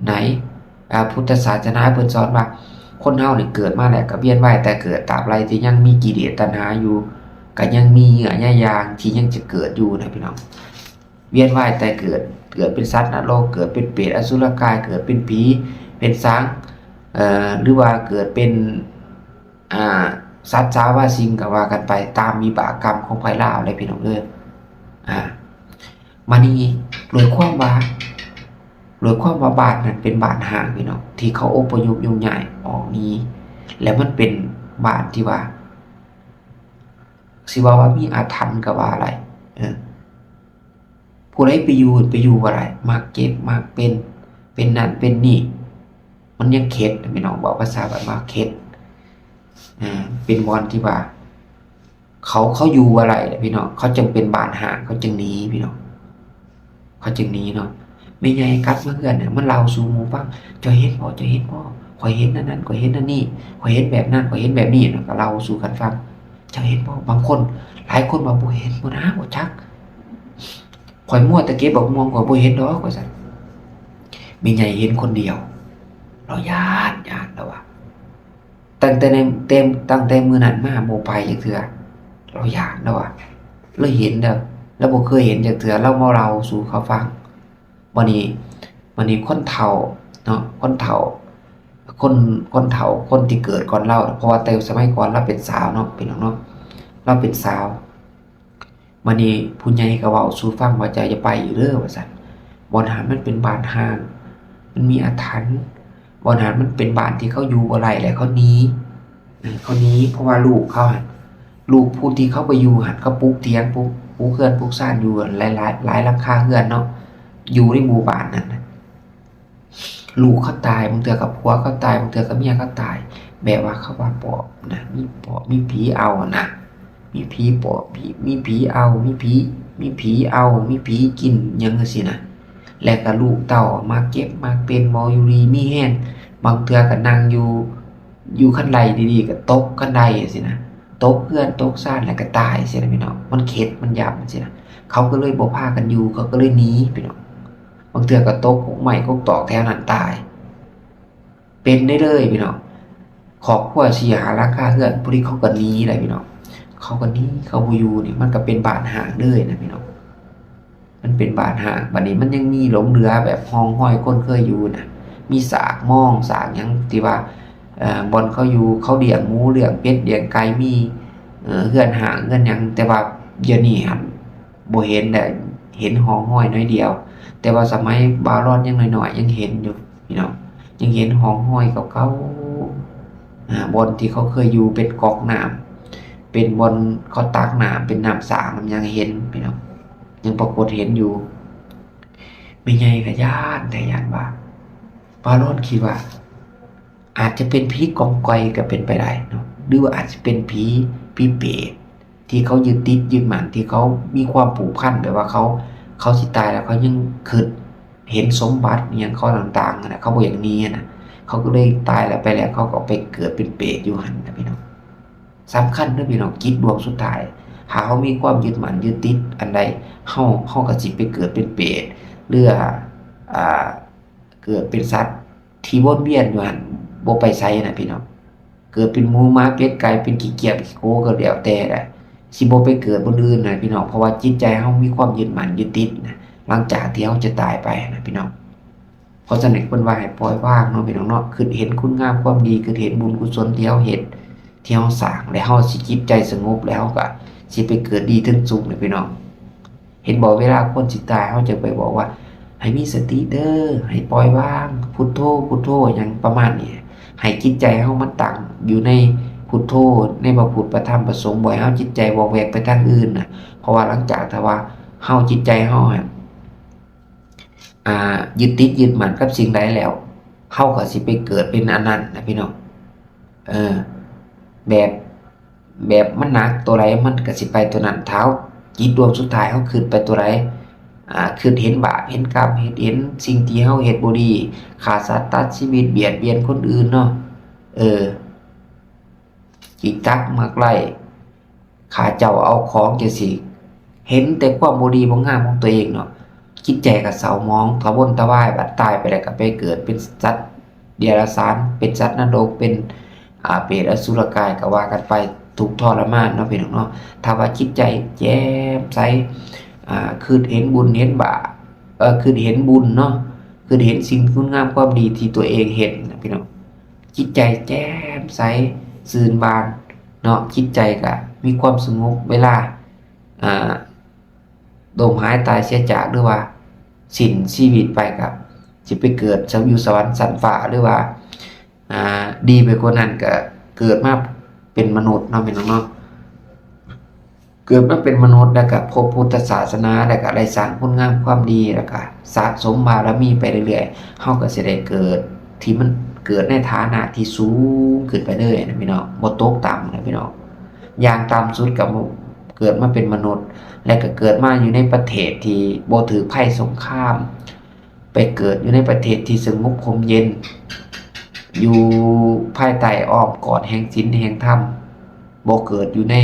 ໃດ໋. ອາ ພຸດທະສາສະໜາເພິ່ນສອນວ່າ ຄົນເຮົານີ້ເກີດມາແລ້ວກໍວຽນວ່າຍຕາຍເກີດ, ຕາບໃດທີ່ຍັງມີກິເລດຕັນຫາຢູ່ ກໍຍັງມີເຍື່ອໃຍຢ່າງທີ່ຍັງຈະເກີດຢູ່ນະພີ່ນ້ອງ. ວຽນວ່າຍຕາຍເກີດ, ເກີດເປັນສັດນະລົກ, ເກີດເປັນເປດອະສຸລະກາຍ, ເກີດເປັນຜີເປັນສາງ ເອີ ຫຼືວ່າເກີດເປັນ ອ່າ ສັດສາວາສິ່ງກໍວ່າກັນໄປ ຕາມວິບາກກຳຂອງໃຜລາວແຫຼະພີ່ນ້ອງເອີຍ. ອ່າ ມານີ້ ດ້ວຍຄວາມວ່າ ດ້ວຍຄວາມວ່າບ້ານນັ້ນເປັນບ້ານຮ້າງພີ່ນ້ອງ, ທີ່ເຂົາອົບພະຍົບໂຍກຍ້າຍອອກໜີ, ແລ້ວມັນເປັນບ້ານທີ່ວ່າ ຊິເວົ້າວ່າມີອາຖັນກໍວ່າໄດ້ ເອີ ຜູ້ໃດໄປຢູ່ ໄປຢູ່ບໍ່ໄດ້, ມັກເຈັບ ມັກເປັນ ເປັນນັ້ນເປັນນີ້, ມັນຍັງເຂັດ ພີ່ນ້ອງ, ເວົ້າພາສາບ້ານວ່າເຂັດ. ເປັນບ່ອນທີ່ວ່າ ເຂົາ ເຂົາຢູ່ບໍ່ໄດ້ແຫຼະພີ່ນ້ອງ, ເຂົາຈຶ່ງເປັນບ້ານຮ້າງ, ເຂົາຈຶ່ງໜີພີ່ນ້ອງ, ເຂົາຈຶ່ງໜີເນາະ. ແມ່ໃຫຍ່ກັບມາເຮືອນນະ ມາເລົ່າສູ່ໝູ່ຟັງ, ເຈົ້າເຫັນບໍ່ ເຈົ້າເຫັນບໍ່, ຂ້ອຍເຫັນອັນນັ້ນ ຂ້ອຍເຫັນອັນນີ້, ຂ້ອຍເຫັນແບບນັ້ນ ຂ້ອຍເຫັນແບບນີ້, ແລ້ວກໍເລົ່າສູ່ກັນຟັງ. ເຈົ້າເຫັນບໍ່? ບາງຄົນ ຫຼາຍຄົນວ່າບໍ່ເຫັນ, ບໍ່ນາ ບໍ່ຈັກ, ຂ້ອຍມົວແຕ່ເກັບບັກມ່ວງ ຂ້ອຍບໍ່ເຫັນດອກ ວ່າຊັ້ນ. ແມ່ໃຫຍ່ເຫັນຄົນດຽວ ລາວຢ້ານ ຢ້ານ ລາວວ່າ ຕັ້ງແຕ່ໃນ ແຕ່ ຕັ້ງແຕ່ມື້ນັ້ນມາບໍ່ໄປຈັກເທື່ອ, ລາວຢ້ານ ລາວວ່າ ລາວເຫັນເດີ ລາວບໍ່ເຄີຍເຫັນຈັກເທື່ອ, ລາວມາເລົ່າສູ່ເຂົາຟັງ. ບັດນີ້ ບັດນີ້ຄົນເຖົ້າເນາະ ຄົນເຖົ້າ ຄົນ ຄົນເຖົ້າ ຄົນທີ່ເກີດກ່ອນລາວ ເພາະວ່າແຕ່ສະໄໝກ່ອນລາວເປັນສາວເນາະ ພີ່ນ້ອງເນາະ, ລາວເປັນສາວ. ບັດນີ້ຜູ້ໃຫຍ່ກໍເວົ້າສູ່ຟັງວ່າ ເຈົ້າຢ່າໄປອີກເດີ ວ່າຊັ້ນ, ບ່ອນຫັ້ນມັນເປັນບ້ານຮ້າງ ມັນມີອາຖັນ, ບ່ອນຫັ້ນມັນເປັນບ້ານທີ່ເຂົາຢູ່ບໍ່ໄດ້ ແລະ ເຂົາໜີ ເອີ ເຂົາໜີ ເພາະວ່າລູກເຂົາຫັ້ນ ລູກຜູ້ທີ່ເຂົາໄປຢູ່ຫັ້ນ ເຂົາປຸກຖຽງ ປຸກ ປຸກເຮືອນ ປຸກຊານຢູ່ຫຼາຍ ຫຼາຍ ຫຼາຍຫຼັງຄາເຮືອນເນາະ ຢູ່ໃນໝູ່ບ້ານນັ້ນນະ. ລູກເຂົາຕາຍ, ບາງເທື່ອກໍຜົວເຂົາຕາຍ, ບາງເທື່ອກໍເມຍເຂົາຕາຍ, ແບບວ່າເຂົາວ່າປອບນະ, ມີປອບ ມີຜີເອົານະ, ມີຜີປອບ ມີ ມີຜີເອົາ, ມີຜີ ມີຜີເອົາ ມີຜີກິນ ຫຍັງຈັ່ງຊີ້ນະ. ແລ້ວກໍລູກເຕົ້າມາເຈັບມາເປັນ ບໍ່ຢູ່ດີມີແຮງ, ບາງເທື່ອກໍນັ່ງຢູ່ ຢູ່ຄັນໄດດີໆ ກໍຕົກຄັນໄດຈັ່ງຊີ້ນະ, ຕົກເຮືອນຕົກຊານ ແລ້ວກໍຕາຍຊີ້ນະ ພີ່ນ້ອງ. ມັນເຂັດ ມັນຢ້ານຊີ້ນະ, ເຂົາກໍເລີຍບໍ່ພາກັນຢູ່ ເຂົາກໍເລີຍໜີ ພີ່ນ້ອງ. ບາງເທື່ອກໍຕົກກົກໄມ້ກົກຕອກແຖວນັ້ນຕາຍ ເປັນໄດ້ເລີຍພີ່ນ້ອງ. ຄອບຄົວສີ່ຫ້າຫຼັງຄາເຮືອນ ຜູ້ທີ່ເຂົາກໍໜີໄດ້ພີ່ນ້ອງ, ເຂົາກໍໜີ ເຂົາບໍ່ຢູ່ນີ້ ມັນກໍເປັນບ້ານຮ້າງເລີຍນະພີ່ນ້ອງ, ມັນເປັນບ້ານຮ້າງ. ບັດນີ້ມັນຍັງມີຫຼົງເຫຼືອແບບຮ່ອງຮອຍຄົນເຄີຍຢູ່ນະ, ມີຊາກມອງຊາກຫຍັງທີ່ວ່າ ເອີ ບ່ອນເຂົາຢູ່ ເຂົາລ້ຽງໝູລ້ຽງເປັດລ້ຽງໄກ່ ມີ ເອີ ເຮືອນຮ້າງເຮືອນຫຍັງ, ແຕ່ວ່າດຽວນີ້ຫັ້ນ ບໍ່ເຫັນແລ້ວ, ເຫັນຮ່ອງຮອຍໜ້ອຍດຽວ, ແຕ່ວ່າສະໄໝບ່າວລອນຍັງນ້ອຍໆ ຍັງເຫັນຢູ່ພີ່ນ້ອງ, ຍັງເຫັນຮ່ອງຮອຍເກົ່າໆ ອາ ບ່ອນທີ່ເຂົາເຄີຍຢູ່ ເປັນກອກນ້ຳ ເປັນບ່ອນເຂົາຕັກນ້ຳ ເປັນນ້ຳສ້າງນ້ຳຫຍັງ ເຫັນພີ່ນ້ອງ, ຍັງປາກົດເຫັນຢູ່. ແມ່ໃຫຍ່ກໍຢ້ານແທ້ ຢ້ານວ່າ ບ່າວລອນຄິດວ່າ ອາດຈະເປັນຜີກອງກອຍກໍເປັນໄປໄດ້ເນາະ ຫຼືວ່າອາດຈະເປັນຜີ ຜີເປດ ທີ່ເຂົາຍຶດຕິດຍຶດໝັ້ນ ທີ່ເຂົາມີຄວາມຜູກພັນ ແບບວ່າເຂົາ ເຂົາຊິຕາຍແລ້ວ ເຂົາຍັງຄິດເຫັນສົມບັດອີ່ຫຍັງເຂົາຕ່າງໆຫັ້ນນະ, ເຂົາບໍ່ຢາກໜີຫັ້ນນະ, ເຂົາກໍເລີຍຕາຍແລ້ວໄປແລ້ວ ເຂົາກໍໄປເກີດເປັນເປດຢູ່ຫັ້ນນະພີ່ນ້ອງ. ສຳຄັນເດີພີ່ນ້ອງ, ຈິດດວງສຸດທ້າຍ ຖ້າເຮົາມີຄວາມຍຶດໝັ້ນຍຶດຕິດອັນໃດ ເຮົາ ເຮົາກໍຊິໄປເກີດເປັນເປດ ຫຼືວ່າ ອ່າ ເກີດເປັນສັດທີ່ວົນວຽນຢູ່ຫັ້ນ ບໍ່ໄປໃສນະພີ່ນ້ອງ. ເກີດເປັນໝູໝາເປັດໄກ່ ເປັນຂີ້ກຽບຂີ້ໂກກໍແລ້ວແຕ່ແຫຼະ, ຊິບໍ່ໄປເກີດບ່ອນອື່ນນະພີ່ນ້ອງ, ເພາະວ່າຈິດໃຈເຮົາມີຄວາມຍຶດໝັ້ນຍຶດຕິດນະ ຫຼັງຈາກທີ່ເຮົາຈະຕາຍໄປນະພີ່ນ້ອງ. ເພາະສະນັ້ນເພິ່ນວ່າໃຫ້ປ່ອຍວາງເນາະ ພີ່ນ້ອງເນາະ, ຄິດເຫັນຄຸນງາມຄວາມດີ ຄິດເຫັນບຸນກຸສົນທີ່ເຮົາເຮັດ ທີ່ເຮົາສ້າງ ແລ້ວເຮົາຊິຈິດໃຈສະຫງົບ ແລ້ວເຮົາກໍຊິໄປເກີດດີເຖິງສຸກເດ້ ພີ່ນ້ອງ. ເຫັນບໍ່ ເວລາຄົນຊິຕາຍ ເຮົາຈະໄປບອກວ່າ ໃຫ້ມີສະຕິເດີ ໃຫ້ປ່ອຍວາງ ພຸດໂທ ພຸດໂທ ຫຍັງປະມານນີ້ ໃຫ້ຈິດໃຈເຮົາມັນຕັ້ງຢູ່ໃນພຸດໂທ ໃນພະພຸດ ພະທຳ ພະສົງ ບໍ່ໃຫ້ເຮົາຈິດໃຈວອກແວກໄປທາງອື່ນນະ. ເພາະວ່າຫຼັງຈາກຖ້າວ່າເຮົາ ຈິດໃຈເຮົາຫັ້ນ ອ່າ ຍຶດຕິດຍຶດໝັ້ນກັບສິ່ງໃດແລ້ວ ເຮົາກໍຊິໄປເກີດເປັນອັນນັ້ນນະ ພີ່ນ້ອງ. ເອີ ແບບ ແບບມັນໜັກຕົວໃດ ມັນກໍຊິໄປຕົວນັ້ນ. ຖ້າເຮົາຈິດດວງສຸດທ້າຍ ເຮົາຄິດໄປຕົວໃດ ອ່າ ຄິດເຫັນບາບເຫັນກຳ ເຮັດເຫັນສິ່ງທີ່ເຮົາເຮັດບໍ່ດີ ຂ້າສັດຕັດຊີວິດ ບຽດບຽນຄົນອື່ນເນາະ ເອີ ຈິກຈັກມັກໄລ້ ຂ້າເຈົ້າເອົາຂອງ ຈັ່ງຊີ້ ເຫັນແຕ່ຄວາມບໍ່ດີບໍ່ງາມຂອງຕົວເອງເນາະ, ຈິດໃຈກໍເສົ້າໝອງ ທະວົນທະວາຍ, ບັດຕາຍໄປແລ້ວກໍໄປເກີດເປັນສັດເດຍລະສານ, ເປັນສັດນະລົກ, ເປັນ ອາ ເປດອະສຸລະກາຍ ກໍວ່າກັນໄປ, ທຸກທໍລະມານເນາະ ພີ່ນ້ອງເນາະ. ຖ້າວ່າຈິດໃຈແຈ່ມໃສ ອາ ຄິດເຫັນບຸນເຫັນບາບ ເອີ ຄິດເຫັນບຸນເນາະ, ຄິດເຫັນສິ່ງຄຸນງາມຄວາມດີທີ່ຕົວເອງເຮັດນະ ພີ່ນ້ອງ, ຈິດໃຈແຈ່ມໃສຊື່ນບານເນາະ, ຈິດໃຈກະມີຄວາມສະຫງົບ. ເວລາ ອ່າ ລົ້ມຫາຍຕາຍເສຍຈາກ ຫຼືວ່າສິ້ນຊີວິດໄປ ກະຊິໄປເກີດຢູ່ສະຫວັນຊັ້ນຟ້າ ຫຼືວ່າ ອ່າ ດີໄປກວ່ານັ້ນ ກະເກີດມາເປັນມະນຸດເນາະ ພີ່ນ້ອງເນາະ. ເກີດມາເປັນມະນຸດ ແລ້ວກະພົບພຸດທະສາສະໜາ ແລ້ວກະໄດ້ສ້າງຄຸນງາມຄວາມດີ ແລ້ວກະສະສົມບາລະມີໄປເລື້ອຍໆ ເຮົາກໍຊິໄດ້ເກີດທີ່ມັນ ເກີດໃນຖານະທີ່ສູງຂຶ້ນໄປເລີຍນະພີ່ນ້ອງ, ບໍ່ຕົກຕ່ຳນະພີ່ນ້ອງ. ຢ່າງຕ່ຳສຸດກໍເກີດມາເປັນມະນຸດ ແລ້ວກໍເກີດມາຢູ່ໃນປະເທດທີ່ບໍ່ຖືກໄພສົງຄາມ, ໄປເກີດຢູ່ໃນປະເທດທີ່ສະຫງົບຮົ່ມເຢັນ ຢູ່ພາຍໃຕ້ອ້ອມກອດແຫ່ງສິນແຫ່ງທຳ, ບໍ່ເກີດຢູ່ໃນ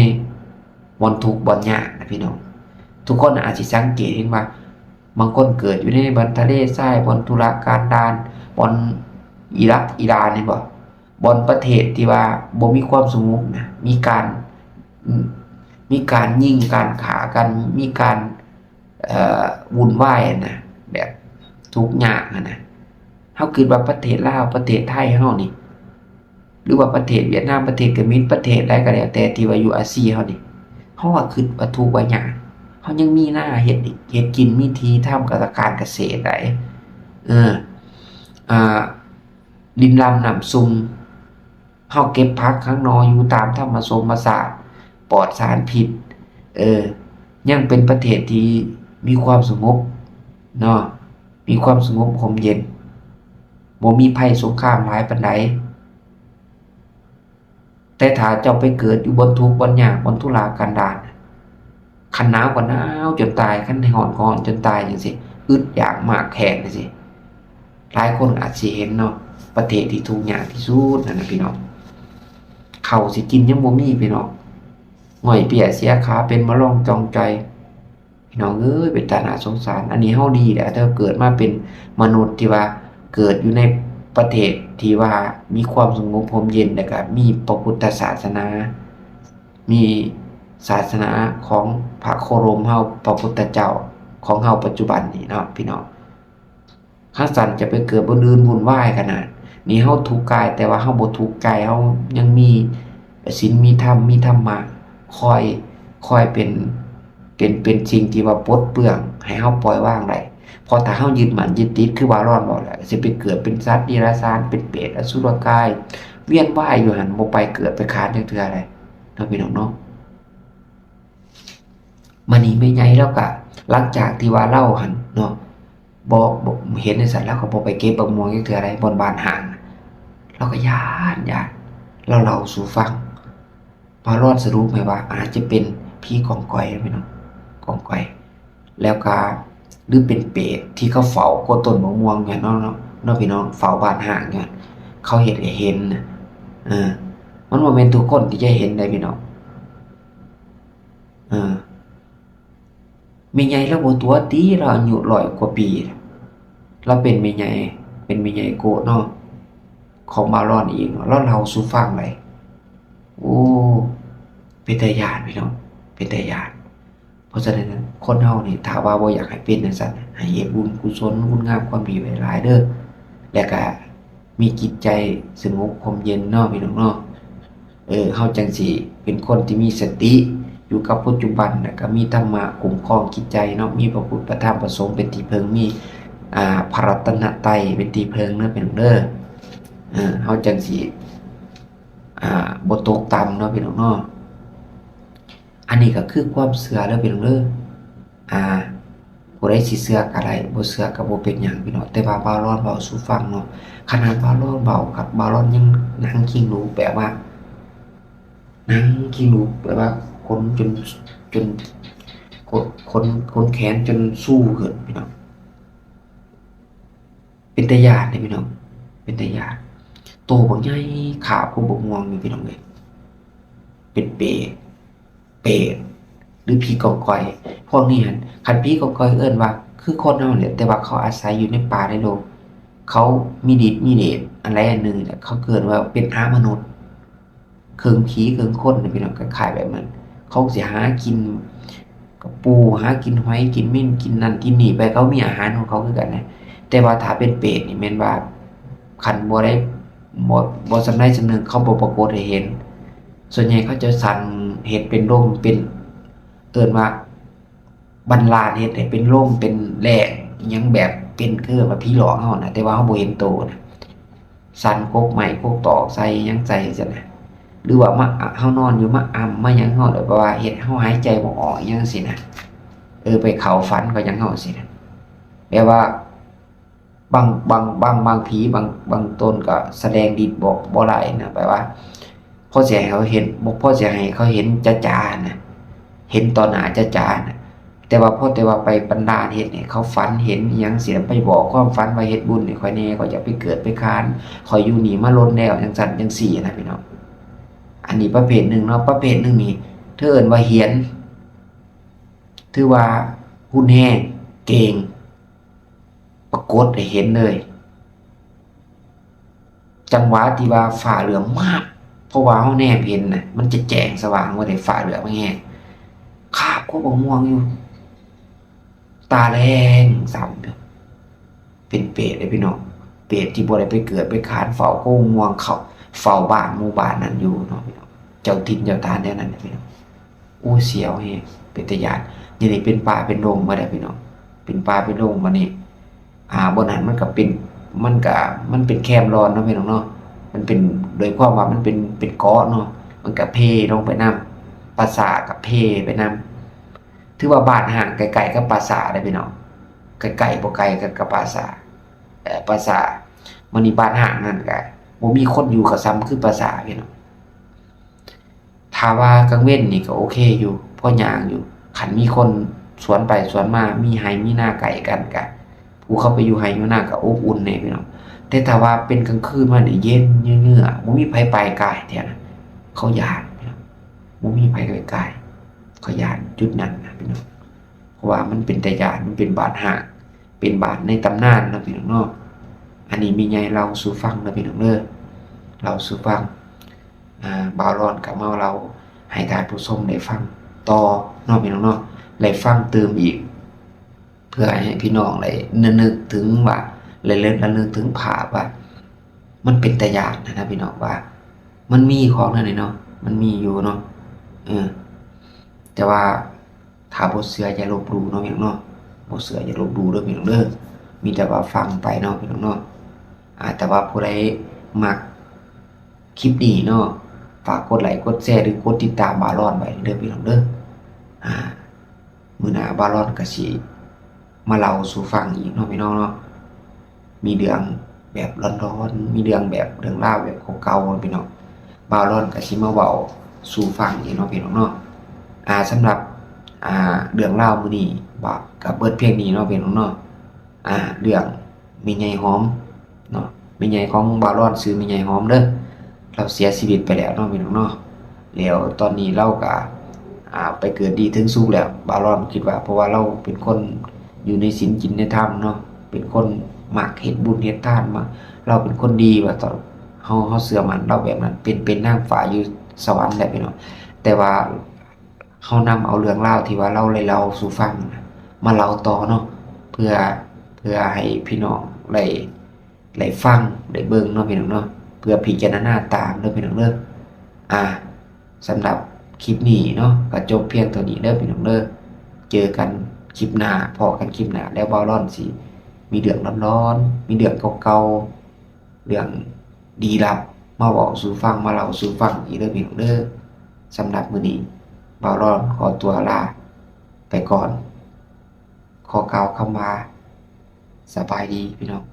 ບ່ອນທຸກບ່ອນຍາກນະພີ່ນ້ອງ. ທຸກຄົນອາດຊິສັງເກດເຫັນວ່າ ບາງຄົນເກີດຢູ່ໃນບ່ອນທະເລຊາຍ, ບ່ອນທຸລະກັນດານ, ບ່ອນອີຣັກອີຣານ ເຫັນບໍ່? ບ່ອນປະເທດທີ່ວ່າບໍ່ມີຄວາມສະຫງົບນະ, ມີການ ມີການຍິງການຂ້າກັນ, ມີການ ເອີ ວຸ່ນວາຍນະ, ແບບທຸກຍາກຫັ້ນນະ. ເຮົາຄິດວ່າປະເທດລາວ, ປະເທດໄທເຮົານີ້ ຫຼືວ່າປະເທດຫວຽດນາມ, ປະເທດກະມິນ, ປະເທດໃດກໍແລ້ວແຕ່ທີ່ວ່າຢູ່ອາຊີເຮົານີ້, ເຮົາວ່າຄິດວ່າທຸກວ່າຍາກ, ເຮົາຍັງມີນາເຮັດ ເຮັດກິນ, ມີທີ່ທຳກະ ການກະເສດໄດ໋. ເອີ ອ່າ ດິນລຳນ້ຳຊຸ່ມ, ເຮົາເກັບຜັກຫັກໜໍ່ຢູ່ຕາມທຳມະຊົມມະຊາດ ປອດສານພິດ, ເອີ ຍັງເປັນປະເທດທີ່ມີຄວາມສະຫງົບເນາະ, ມີຄວາມສະຫງົບຮົ່ມເຢັນ, ບໍ່ມີໄພສົງຄາມຫຼາຍປານໃດ. ແຕ່ຖ້າເຈົ້າໄປເກີດຢູ່ບ່ອນທຸກບ່ອນຍາກ, ບ່ອນທຸລາກັນດານ, ຄັນໜາວກໍໜາວຈົນຕາຍ, ຄັນຮ້ອນກໍຮ້ອນຈົນຕາຍຈັ່ງຊີ້, ອຶດຢາກມາກແຄ້ນຈັ່ງຊີ້. ຫຼາຍຄົນອາດຊິເຫັນເນາະ, ປະເທດທີ່ທຸກຍາກທີ່ສຸດນັ້ນນະພີ່ນ້ອງ, ເຂົ້າຊິກິນຍັງບໍ່ມີພີ່ນ້ອງ, ຫງ້ອຍເປ້ຍເສຍຂາ, ເປັນມະລອງຈ່ອງຈ່ອຍ. ພີ່ນ້ອງເອີຍ ເປັນຕາໜ້າສົງສານ. ອັນນີ້ເຮົາດີແຫຼະ ທີ່ເກີດມາເປັນມະນຸດ ທີ່ວ່າເກີດຢູ່ໃນປະເທດທີ່ວ່າມີຄວາມສະຫງົບຮົ່ມເຢັນ ແລ້ວກະມີພະພຸດທະສາສະໜາ, ມີສາສະໜາຂອງພະໂຄລົມເຮົາ, ພະພຸດທະເຈົ້າຂອງເຮົາປັດຈຸບັນນີ້ເນາະ ພີ່ນ້ອງ. ຄັນຊັ້ນຈະໄປເກີດບ່ອນອື່ນວຸ່ນວາຍຂະໜາດນີ້. ເຮົາທຸກກາຍ ແຕ່ວ່າເຮົາບໍ່ທຸກໃຈ, ເຮົາຍັງມີສິນ ມີທຳ ມີທຳມະ ຄອຍ ຄອຍເປັນ ເປັນ ເປັນສິ່ງທີ່ວ່າປົດເປືອງໃຫ້ເຮົາປ່ອຍວາງໄດ້. ເພາະຖ້າເຮົາຍຶດໝັ້ນຍຶດຕິດ ຄືບາລອນເວົ້າແຫຼະ, ຊິໄປເກີດເປັນສັດເດຍລະສານ ເປັນເປດອະສຸລະກາຍ ວຽນວາຍຢູ່ຫັ້ນ, ບໍ່ໄປເກີດໄປຄານຈັກເທື່ອໃດເນາະ ພີ່ນ້ອງເນາະ. ມານີ້ແມ່ໃຫຍ່ລາວກະ ຫຼັງຈາກທີ່ວ່າລາວຫັ້ນເນາະ ບໍ່ ບໍ່ເຫັນຈັ່ງຊັ້ນ ລາວກໍບໍ່ໄປເກັບບັກມ່ວງຈັກເທື່ອໃດ ບ່ອນບ້ານຮ້າງ. ລາວກໍຢ້ານ ຢ້ານ ລາວເລົ່າສູ່ຟັງ. ບາລອນສະຫຼຸບໃຫ້ວ່າອາດຈະເປັນຜີກອງກອຍ ພີ່ນ້ອງ, ກອງກອຍ ແລ້ວກະ ຫຼືເປັນເປດທີ່ເຂົາເຝົ້າກົດຕົ້ນບັກມ່ວງຫັ້ນເນາະ ເນາະ ເນາະ ພີ່ນ້ອງ, ເຝົ້າບ້ານຮ້າງຫັ້ນ ເຂົາເຮັດໃຫ້ເຫັນນະ. ເອີ ມັນບໍ່ແມ່ນທຸກຄົນທີ່ຈະເຫັນໄດ້ ພີ່ນ້ອງ. ເອີ ແມ່ໃຫຍ່ລາວບໍ່ຕົວະຕິ ລາວອາຍຸຮ້ອຍກວ່າປີ, ລາວເປັນແມ່ໃຫຍ່ ເປັນແມ່ໃຫຍ່ໂກະເນາະ ຂອງບາລອນເອງເນາະ, ລາວເລົ່າສູ່ຟັງໄດ໋. ໂອ້ ເປັນຕາຢ້ານ ພີ່ນ້ອງ, ເປັນຕາຢ້ານ. ເພາະສະນັ້ນ ຄົນເຮົານີ້ ຖ້າວ່າບໍ່ຢາກໃຫ້ເປັນຈັ່ງຊັ້ນ ໃຫ້ເຮັດບຸນກຸສົນ ຄຸນງາມຄວາມດີໄວ້ຫຼາຍເດີ. ແລ້ວກະມີຈິດໃຈສະຫງົບຮົ່ມເຢັນເນາະ ພີ່ນ້ອງເນາະ. ເອີ ເຮົາຈັ່ງຊິເປັນຄົນທີ່ມີສະຕິ ຢູ່ກັບປັດຈຸບັນ ແລ້ວກະມີທຳມະຄຸ້ມຄອງຈິດໃຈເນາະ, ມີພະພຸດ ພະທຳ ພະສົງເປັນທີ່ເພິ່ງ, ມີ ອ່າ ພະລັດຕະນະໄຕເປັນທີ່ເພິ່ງເນາະ ພີ່ນ້ອງເດີ. ເອີ ເຮົາຈັ່ງຊິ ອ່າ ບໍ່ຕົກຕ່ຳເນາະ ພີ່ນ້ອງເນາະ. ອັນນີ້ກໍຄືຄວາມເຊື່ອເດີພີ່ນ້ອງເດີ. ອ່າ ຜູ້ໃດຊິເຊື່ອກໍໄດ້ ບໍ່ເຊື່ອກໍບໍ່ເປັນຫຍັງພີ່ນ້ອງ, ແຕ່ວ່າບ່າວລອນເວົ້າສູ່ຟັງເນາະ. ຂະໜາດບ່າວລອນເວົ້າກັບບ່າວລອນຍັງໜັງຄີງລຸບ ແບບວ່າໜັງຄີງລຸບ ແບບວ່າຂົນຈົນ ຈົນ ຂົນ ຂົນ ຂົນແຂນຈົນຊູຂຶ້ນພີ່ນ້ອງ. ເປັນຕາຢ້ານເດ້ພີ່ນ້ອງ ເປັນຕາຢ້ານ. ໂຕບັກໃຫຍ່ ຄາບຄືບັກມ່ວງຢູ່ພີ່ນ້ອງເອີຍ. ເປັນເປດ ເປດ ຫຼືຜີກອງກອຍ. ພວກນີ້ຫັ້ນ ຄັນຜີກອງກອຍເອີ້ນວ່າຄືຄົນເຮົາແຫຼະ, ແຕ່ວ່າເຂົາອາໄສຢູ່ໃນປ່າໃນດົງ, ເຂົາມີລິດມີເດດອັນໃດອັນໜຶ່ງ, ເຂົາເອີ້ນວ່າເປັນອະມະນຸດ. ເຄິ່ງຜີເຄິ່ງຄົນນະພີ່ນ້ອງ, ຄ້າຍໆແບບນັ້ນ. ເຂົາຊິຫາກິນກະປູ ຫາກິນຫອຍ ກິນເມັນ ກິນນັ້ນກິນນີ້ໄປ, ເຂົາມີອາຫານຂອງເຂົາຄືກັນນະ. ແຕ່ວ່າຖ້າເປັນເປດນີ້ແມ່ນວ່າ ຄັນບໍ່ໄດ້ ບໍ່ ບໍ່ສຳໃດສຳໜຶ່ງ ເຂົາບໍ່ປາກົດໃຫ້ເຫັນ. ສ່ວນໃຫຍ່ເຂົາຈະສັ່ງເຮັດເປັນລົມ ເປັນ ເອີ້ນວ່າ ບັນລານເຮັດໃຫ້ເປັນລົມເປັນແລ້ງອີ່ຫຍັງແບບເປັນ ຄືວ່າຜີຫຼອກເຮົານະ, ແຕ່ວ່າເຮົາບໍ່ເຫັນໂຕນະ. ສັ່ນກົກໄມ້ກົກຕອກໃສ່ຫຍັງໃສ່ຈັ່ງຊີ້ນະ, ຫຼືວ່າມາ ເຮົານອນຢູ່ມາອຳມາຫຍັງເຮົາ ແລ້ວແບບວ່າເຮັດເຮົາຫາຍໃຈບໍ່ອອກອີ່ຫຍັງຊີ້ນະ. ເອີ ໄປເຂົ້າຝັນກໍຫຍັງເຮົາຊີ້ນະ. ແບບວ່າ ບາງ ບາງ ບາງ ບາງຜີ ບາງ ບາງຕົນກໍສະແດງລິດບໍ່ ບໍ່ຫຼາຍນະ, ແບບວ່າພໍຊິໃຫ້ເຂົາເຫັນ ບໍ່ພໍຊິໃຫ້ເຂົາເຫັນຈະຈານະ, ເຫັນຕໍ່ໜ້າຈະຈານະ. ແຕ່ວ່າພໍແຕ່ວ່າໄປບັນດານເຮັດໃຫ້ເຂົາຝັນເຫັນອີ່ຫຍັງຊີ້ນະ, ໄປບອກຄວາມຝັນວ່າເຮັດບຸນໃຫ້ຂ້ອຍແດ່ ຂ້ອຍຢາກໄປເກີດໄປຄານ, ຂ້ອຍຢູ່ນີ້ມາດົນແລ້ວ ຈັ່ງຊັ້ນຈັ່ງຊີ້ນະພີ່ນ້ອງ. ອັນນີ້ປະເພດໜຶ່ງເນາະ. ປະເພດໜຶ່ງນີ້ ເອີ້ນວ່າຮຽນ ຖືວ່າຮຸນແຮງ ເກັ່ງ ປາກົດໃຫ້ເຫັນເລີຍ. ຈັງຫວະທີ່ວ່າຟ້າເຫຼືອມມາບ ເພາະວ່າເຮົາແນມເຫັນນະ ມັນຈະແຈ້ງສະຫວ່າງວ່າໄດ້ ຟ້າເຫຼືອມແຮງ. ຄາບກົກບັກມ່ວງຢູ່ ຕາແດງຊ້ຳຢູ່. ເປັນເປດເດ້ພີ່ນ້ອງ, ເປດທີ່ບໍ່ໄດ້ໄປເກີດໄປຄານ ເຝົ້າກົກບັກມ່ວງ ເຝົ້າ ເຝົ້າບ້ານໝູ່ບ້ານນັ້ນຢູ່ເນາະພີ່ນ້ອງ, ເຈົ້າຖິ່ນເຈົ້າຖານແຖວນັ້ນນະພີ່ນ້ອງ. ໂອ້ ສຽວແຮງ ເປັນຕາຢ້ານ. ດຽວນີ້ເປັນປ່າເປັນດົງໝົດແລ້ວພີ່ນ້ອງ, ເປັນປ່າເປັນດົງ. ບາດນີ້ ອ່າ ບ່ອນນັ້ນມັນກໍເປັນ ມັນກໍ ມັນເປັນແຄມລອນເນາະພີ່ນ້ອງເນາະ, ມັນເປັນ ໂດຍຄວາມວ່າມັນເປັນ ເປັນເກາະເນາະ, ມັນກໍເພລົງໄປນຳ, ປ່າຊ້າກໍເພໄປນຳ. ຖືວ່າບ້ານຮ້າງໃກ້ໆກັບປ່າຊ້າເດ້ພີ່ນ້ອງ, ໃກ້ໆບໍ່ໄກກັບ ກັບປ່າຊ້າ ເອີ ປ່າຊ້າ. ບາດນີ້ບ້ານຮ້າງນັ້ນກໍບໍ່ມີຄົນຢູ່ ກໍສ່ຳຄືປ່າຊ້າພີ່ນ້ອງ. ຖ້າວ່າກາງເວັນນີ້ກໍໂອເຄຢູ່ ພໍຍ່າງຢູ່, ຄັນມີຄົນສວນໄປສວນມາ ມີໄຮ່ມີນາໃກ້ກັນ ກະຜູ້ເຂົາໄປຢູ່ໄຮ່ຢູ່ນາກໍອົບອຸ່ນແດ່ພີ່ນ້ອງ. ແຕ່ຖ້າວ່າເປັນກາງຄືນມານີ້ ເຢັນເຫຍື້ອໆ ບໍ່ມີໃຜປາຍກາຍແທ້ນະ, ເຂົາຢ້ານພີ່ນ້ອງ, ບໍ່ມີໃຜປາຍກາຍ, ເຂົາຢ້ານຈຸດນັ້ນນະພີ່ນ້ອງ. ເພາະວ່າມັນເປັນຕາຢ້ານ, ມັນເປັນບ້ານຮ້າງ ເປັນບ້ານໃນຕຳນານເນາະພີ່ນ້ອງເນາະ. ອັນນີ້ແມ່ໃຫຍ່ເລົ່າສູ່ຟັງເດີພີ່ນ້ອງເດີ, ເລົ່າສູ່ຟັງ. ອ່າ ບ່າວລອນກໍມາເລົ່າໃຫ້ທ່ານຜູ້ຊົມໄດ້ຟັງຕໍ່ເນາະພີ່ນ້ອງເນາະ, ໄດ້ຟັງຕື່ມອີກ ເພື່ອໃຫ້ພີ່ນ້ອງໄດ້ລະນຶກເຖິງວ່າ ລະນຶກ ລະນຶກເຖິງພາບວ່າ ມັນເປັນຕາຢ້ານຫັ້ນນະພີ່ນ້ອງ, ວ່າມັນມີຂອງແນວນີ້ເນາະ, ມັນມີຢູ່ເນາະ. ເອີ ແຕ່ວ່າ ຖ້າບໍ່ເຊື່ອຢ່າລົບຫຼູ່ເນາະພີ່ນ້ອງເນາະ, ບໍ່ເຊື່ອຢ່າລົບຫຼູ່ເດີພີ່ນ້ອງເດີ, ມີແຕ່ວ່າຟັງໄປເນາະພີ່ນ້ອງເນາະ. ອ່າ ແຕ່ວ່າຜູ້ໃດມັກຄລິບນີ້ເນາະ ຝາກກົດໄລກົດແຊ ຫຼືກົດຕິດຕາມບ່າວລອນໄວ້ເດີພີ່ນ້ອງເດີ. ອ່າ ມື້ໜ້າບ່າວລອນກໍຊິ ມາເລົ່າສູ່ຟັງອີກເນາະພີ່ນ້ອງເນາະ, ມີເລື່ອງແບບຫຼອນໆ ມີເລື່ອງແບບເລື່ອງລາວແບບເກົ່າໆເນາະພີ່ນ້ອງ, ບ່າວລອນກໍຊິມາເວົ້າສູ່ຟັງອີກເນາະພີ່ນ້ອງເນາະ. ອ່າ ສຳລັບ ອ່າ ເລື່ອງລາວມື້ນີ້ ບ່າວກໍເບິດພຽງນີ້ເນາະພີ່ນ້ອງເນາະ. ອ່າ ເລື່ອງແມ່ໃຫຍ່ຫອມເນາະ, ແມ່ໃຫຍ່ຂອງບ່າວລອນຊື່ແມ່ໃຫຍ່ຫອມເດີ, ລາວເສຍຊີວິດໄປແລ້ວເນາະພີ່ນ້ອງເນາະ. ແລ້ວຕອນນີ້ລາວກະ ອ່າ ໄປເກີດດີເຖິງສຸກແລ້ວ ບ່າວລອນຄິດວ່າ, ເພາະວ່າລາວເປັນຄົນຢູ່ໃນສິນກິນໃນທຳເນາະ, ເປັນຄົນມັກເຮັດບຸນເຮັດທານ, ມາ ລາວເປັນຄົນດີວ່າ ເຮົາ ເຮົາເຊື່ອໝັ້ນລາວແບບນັ້ນ, ເປັນ ເປັນນາງຟ້າຢູ່ສະຫວັນແລ້ວພີ່ນ້ອງ. ແຕ່ວ່າເຮົານຳເອົາເລື່ອງລາວທີ່ວ່າລາວໄດ້ເລົ່າສູ່ຟັງນະ ມາເລົ່າຕໍ່ເນາະ, ເພື່ອ ເພື່ອໃຫ້ພີ່ນ້ອງໄດ້ ໄດ້ຟັງໄດ້ເບິ່ງເນາະພີ່ນ້ອງເນາະ ເພື່ອພິຈາລະນາຕາມເດີພີ່ນ້ອງເດີ. ອ່າ ສຳລັບຄລິບນີ້ເນາະ ກໍຈົບພຽງເທົ່ານີ້ເດີພີ່ນ້ອງເດີ. ເຈີກັນຄລິບໜ້າ ພໍ້ກັນຄລິບໜ້າ ແລ້ວບ່າວລອນຊິມີເລື່ອງຫຼອນໆ ມີເລື່ອງເກົ່າໆ ເລື່ອງລີ້ລັບມາເວົ້າສູ່ຟັງ ມາເລົ່າສູ່ຟັງອີກເດີພີ່ນ້ອງເດີ. ສຳລັບມື້ນີ້ບ່າວລອນຂໍຕົວລາໄປກ່ອນ ຂໍກ່າວຄຳວ່າ ສະບາຍດີພີ່ນ້ອງ.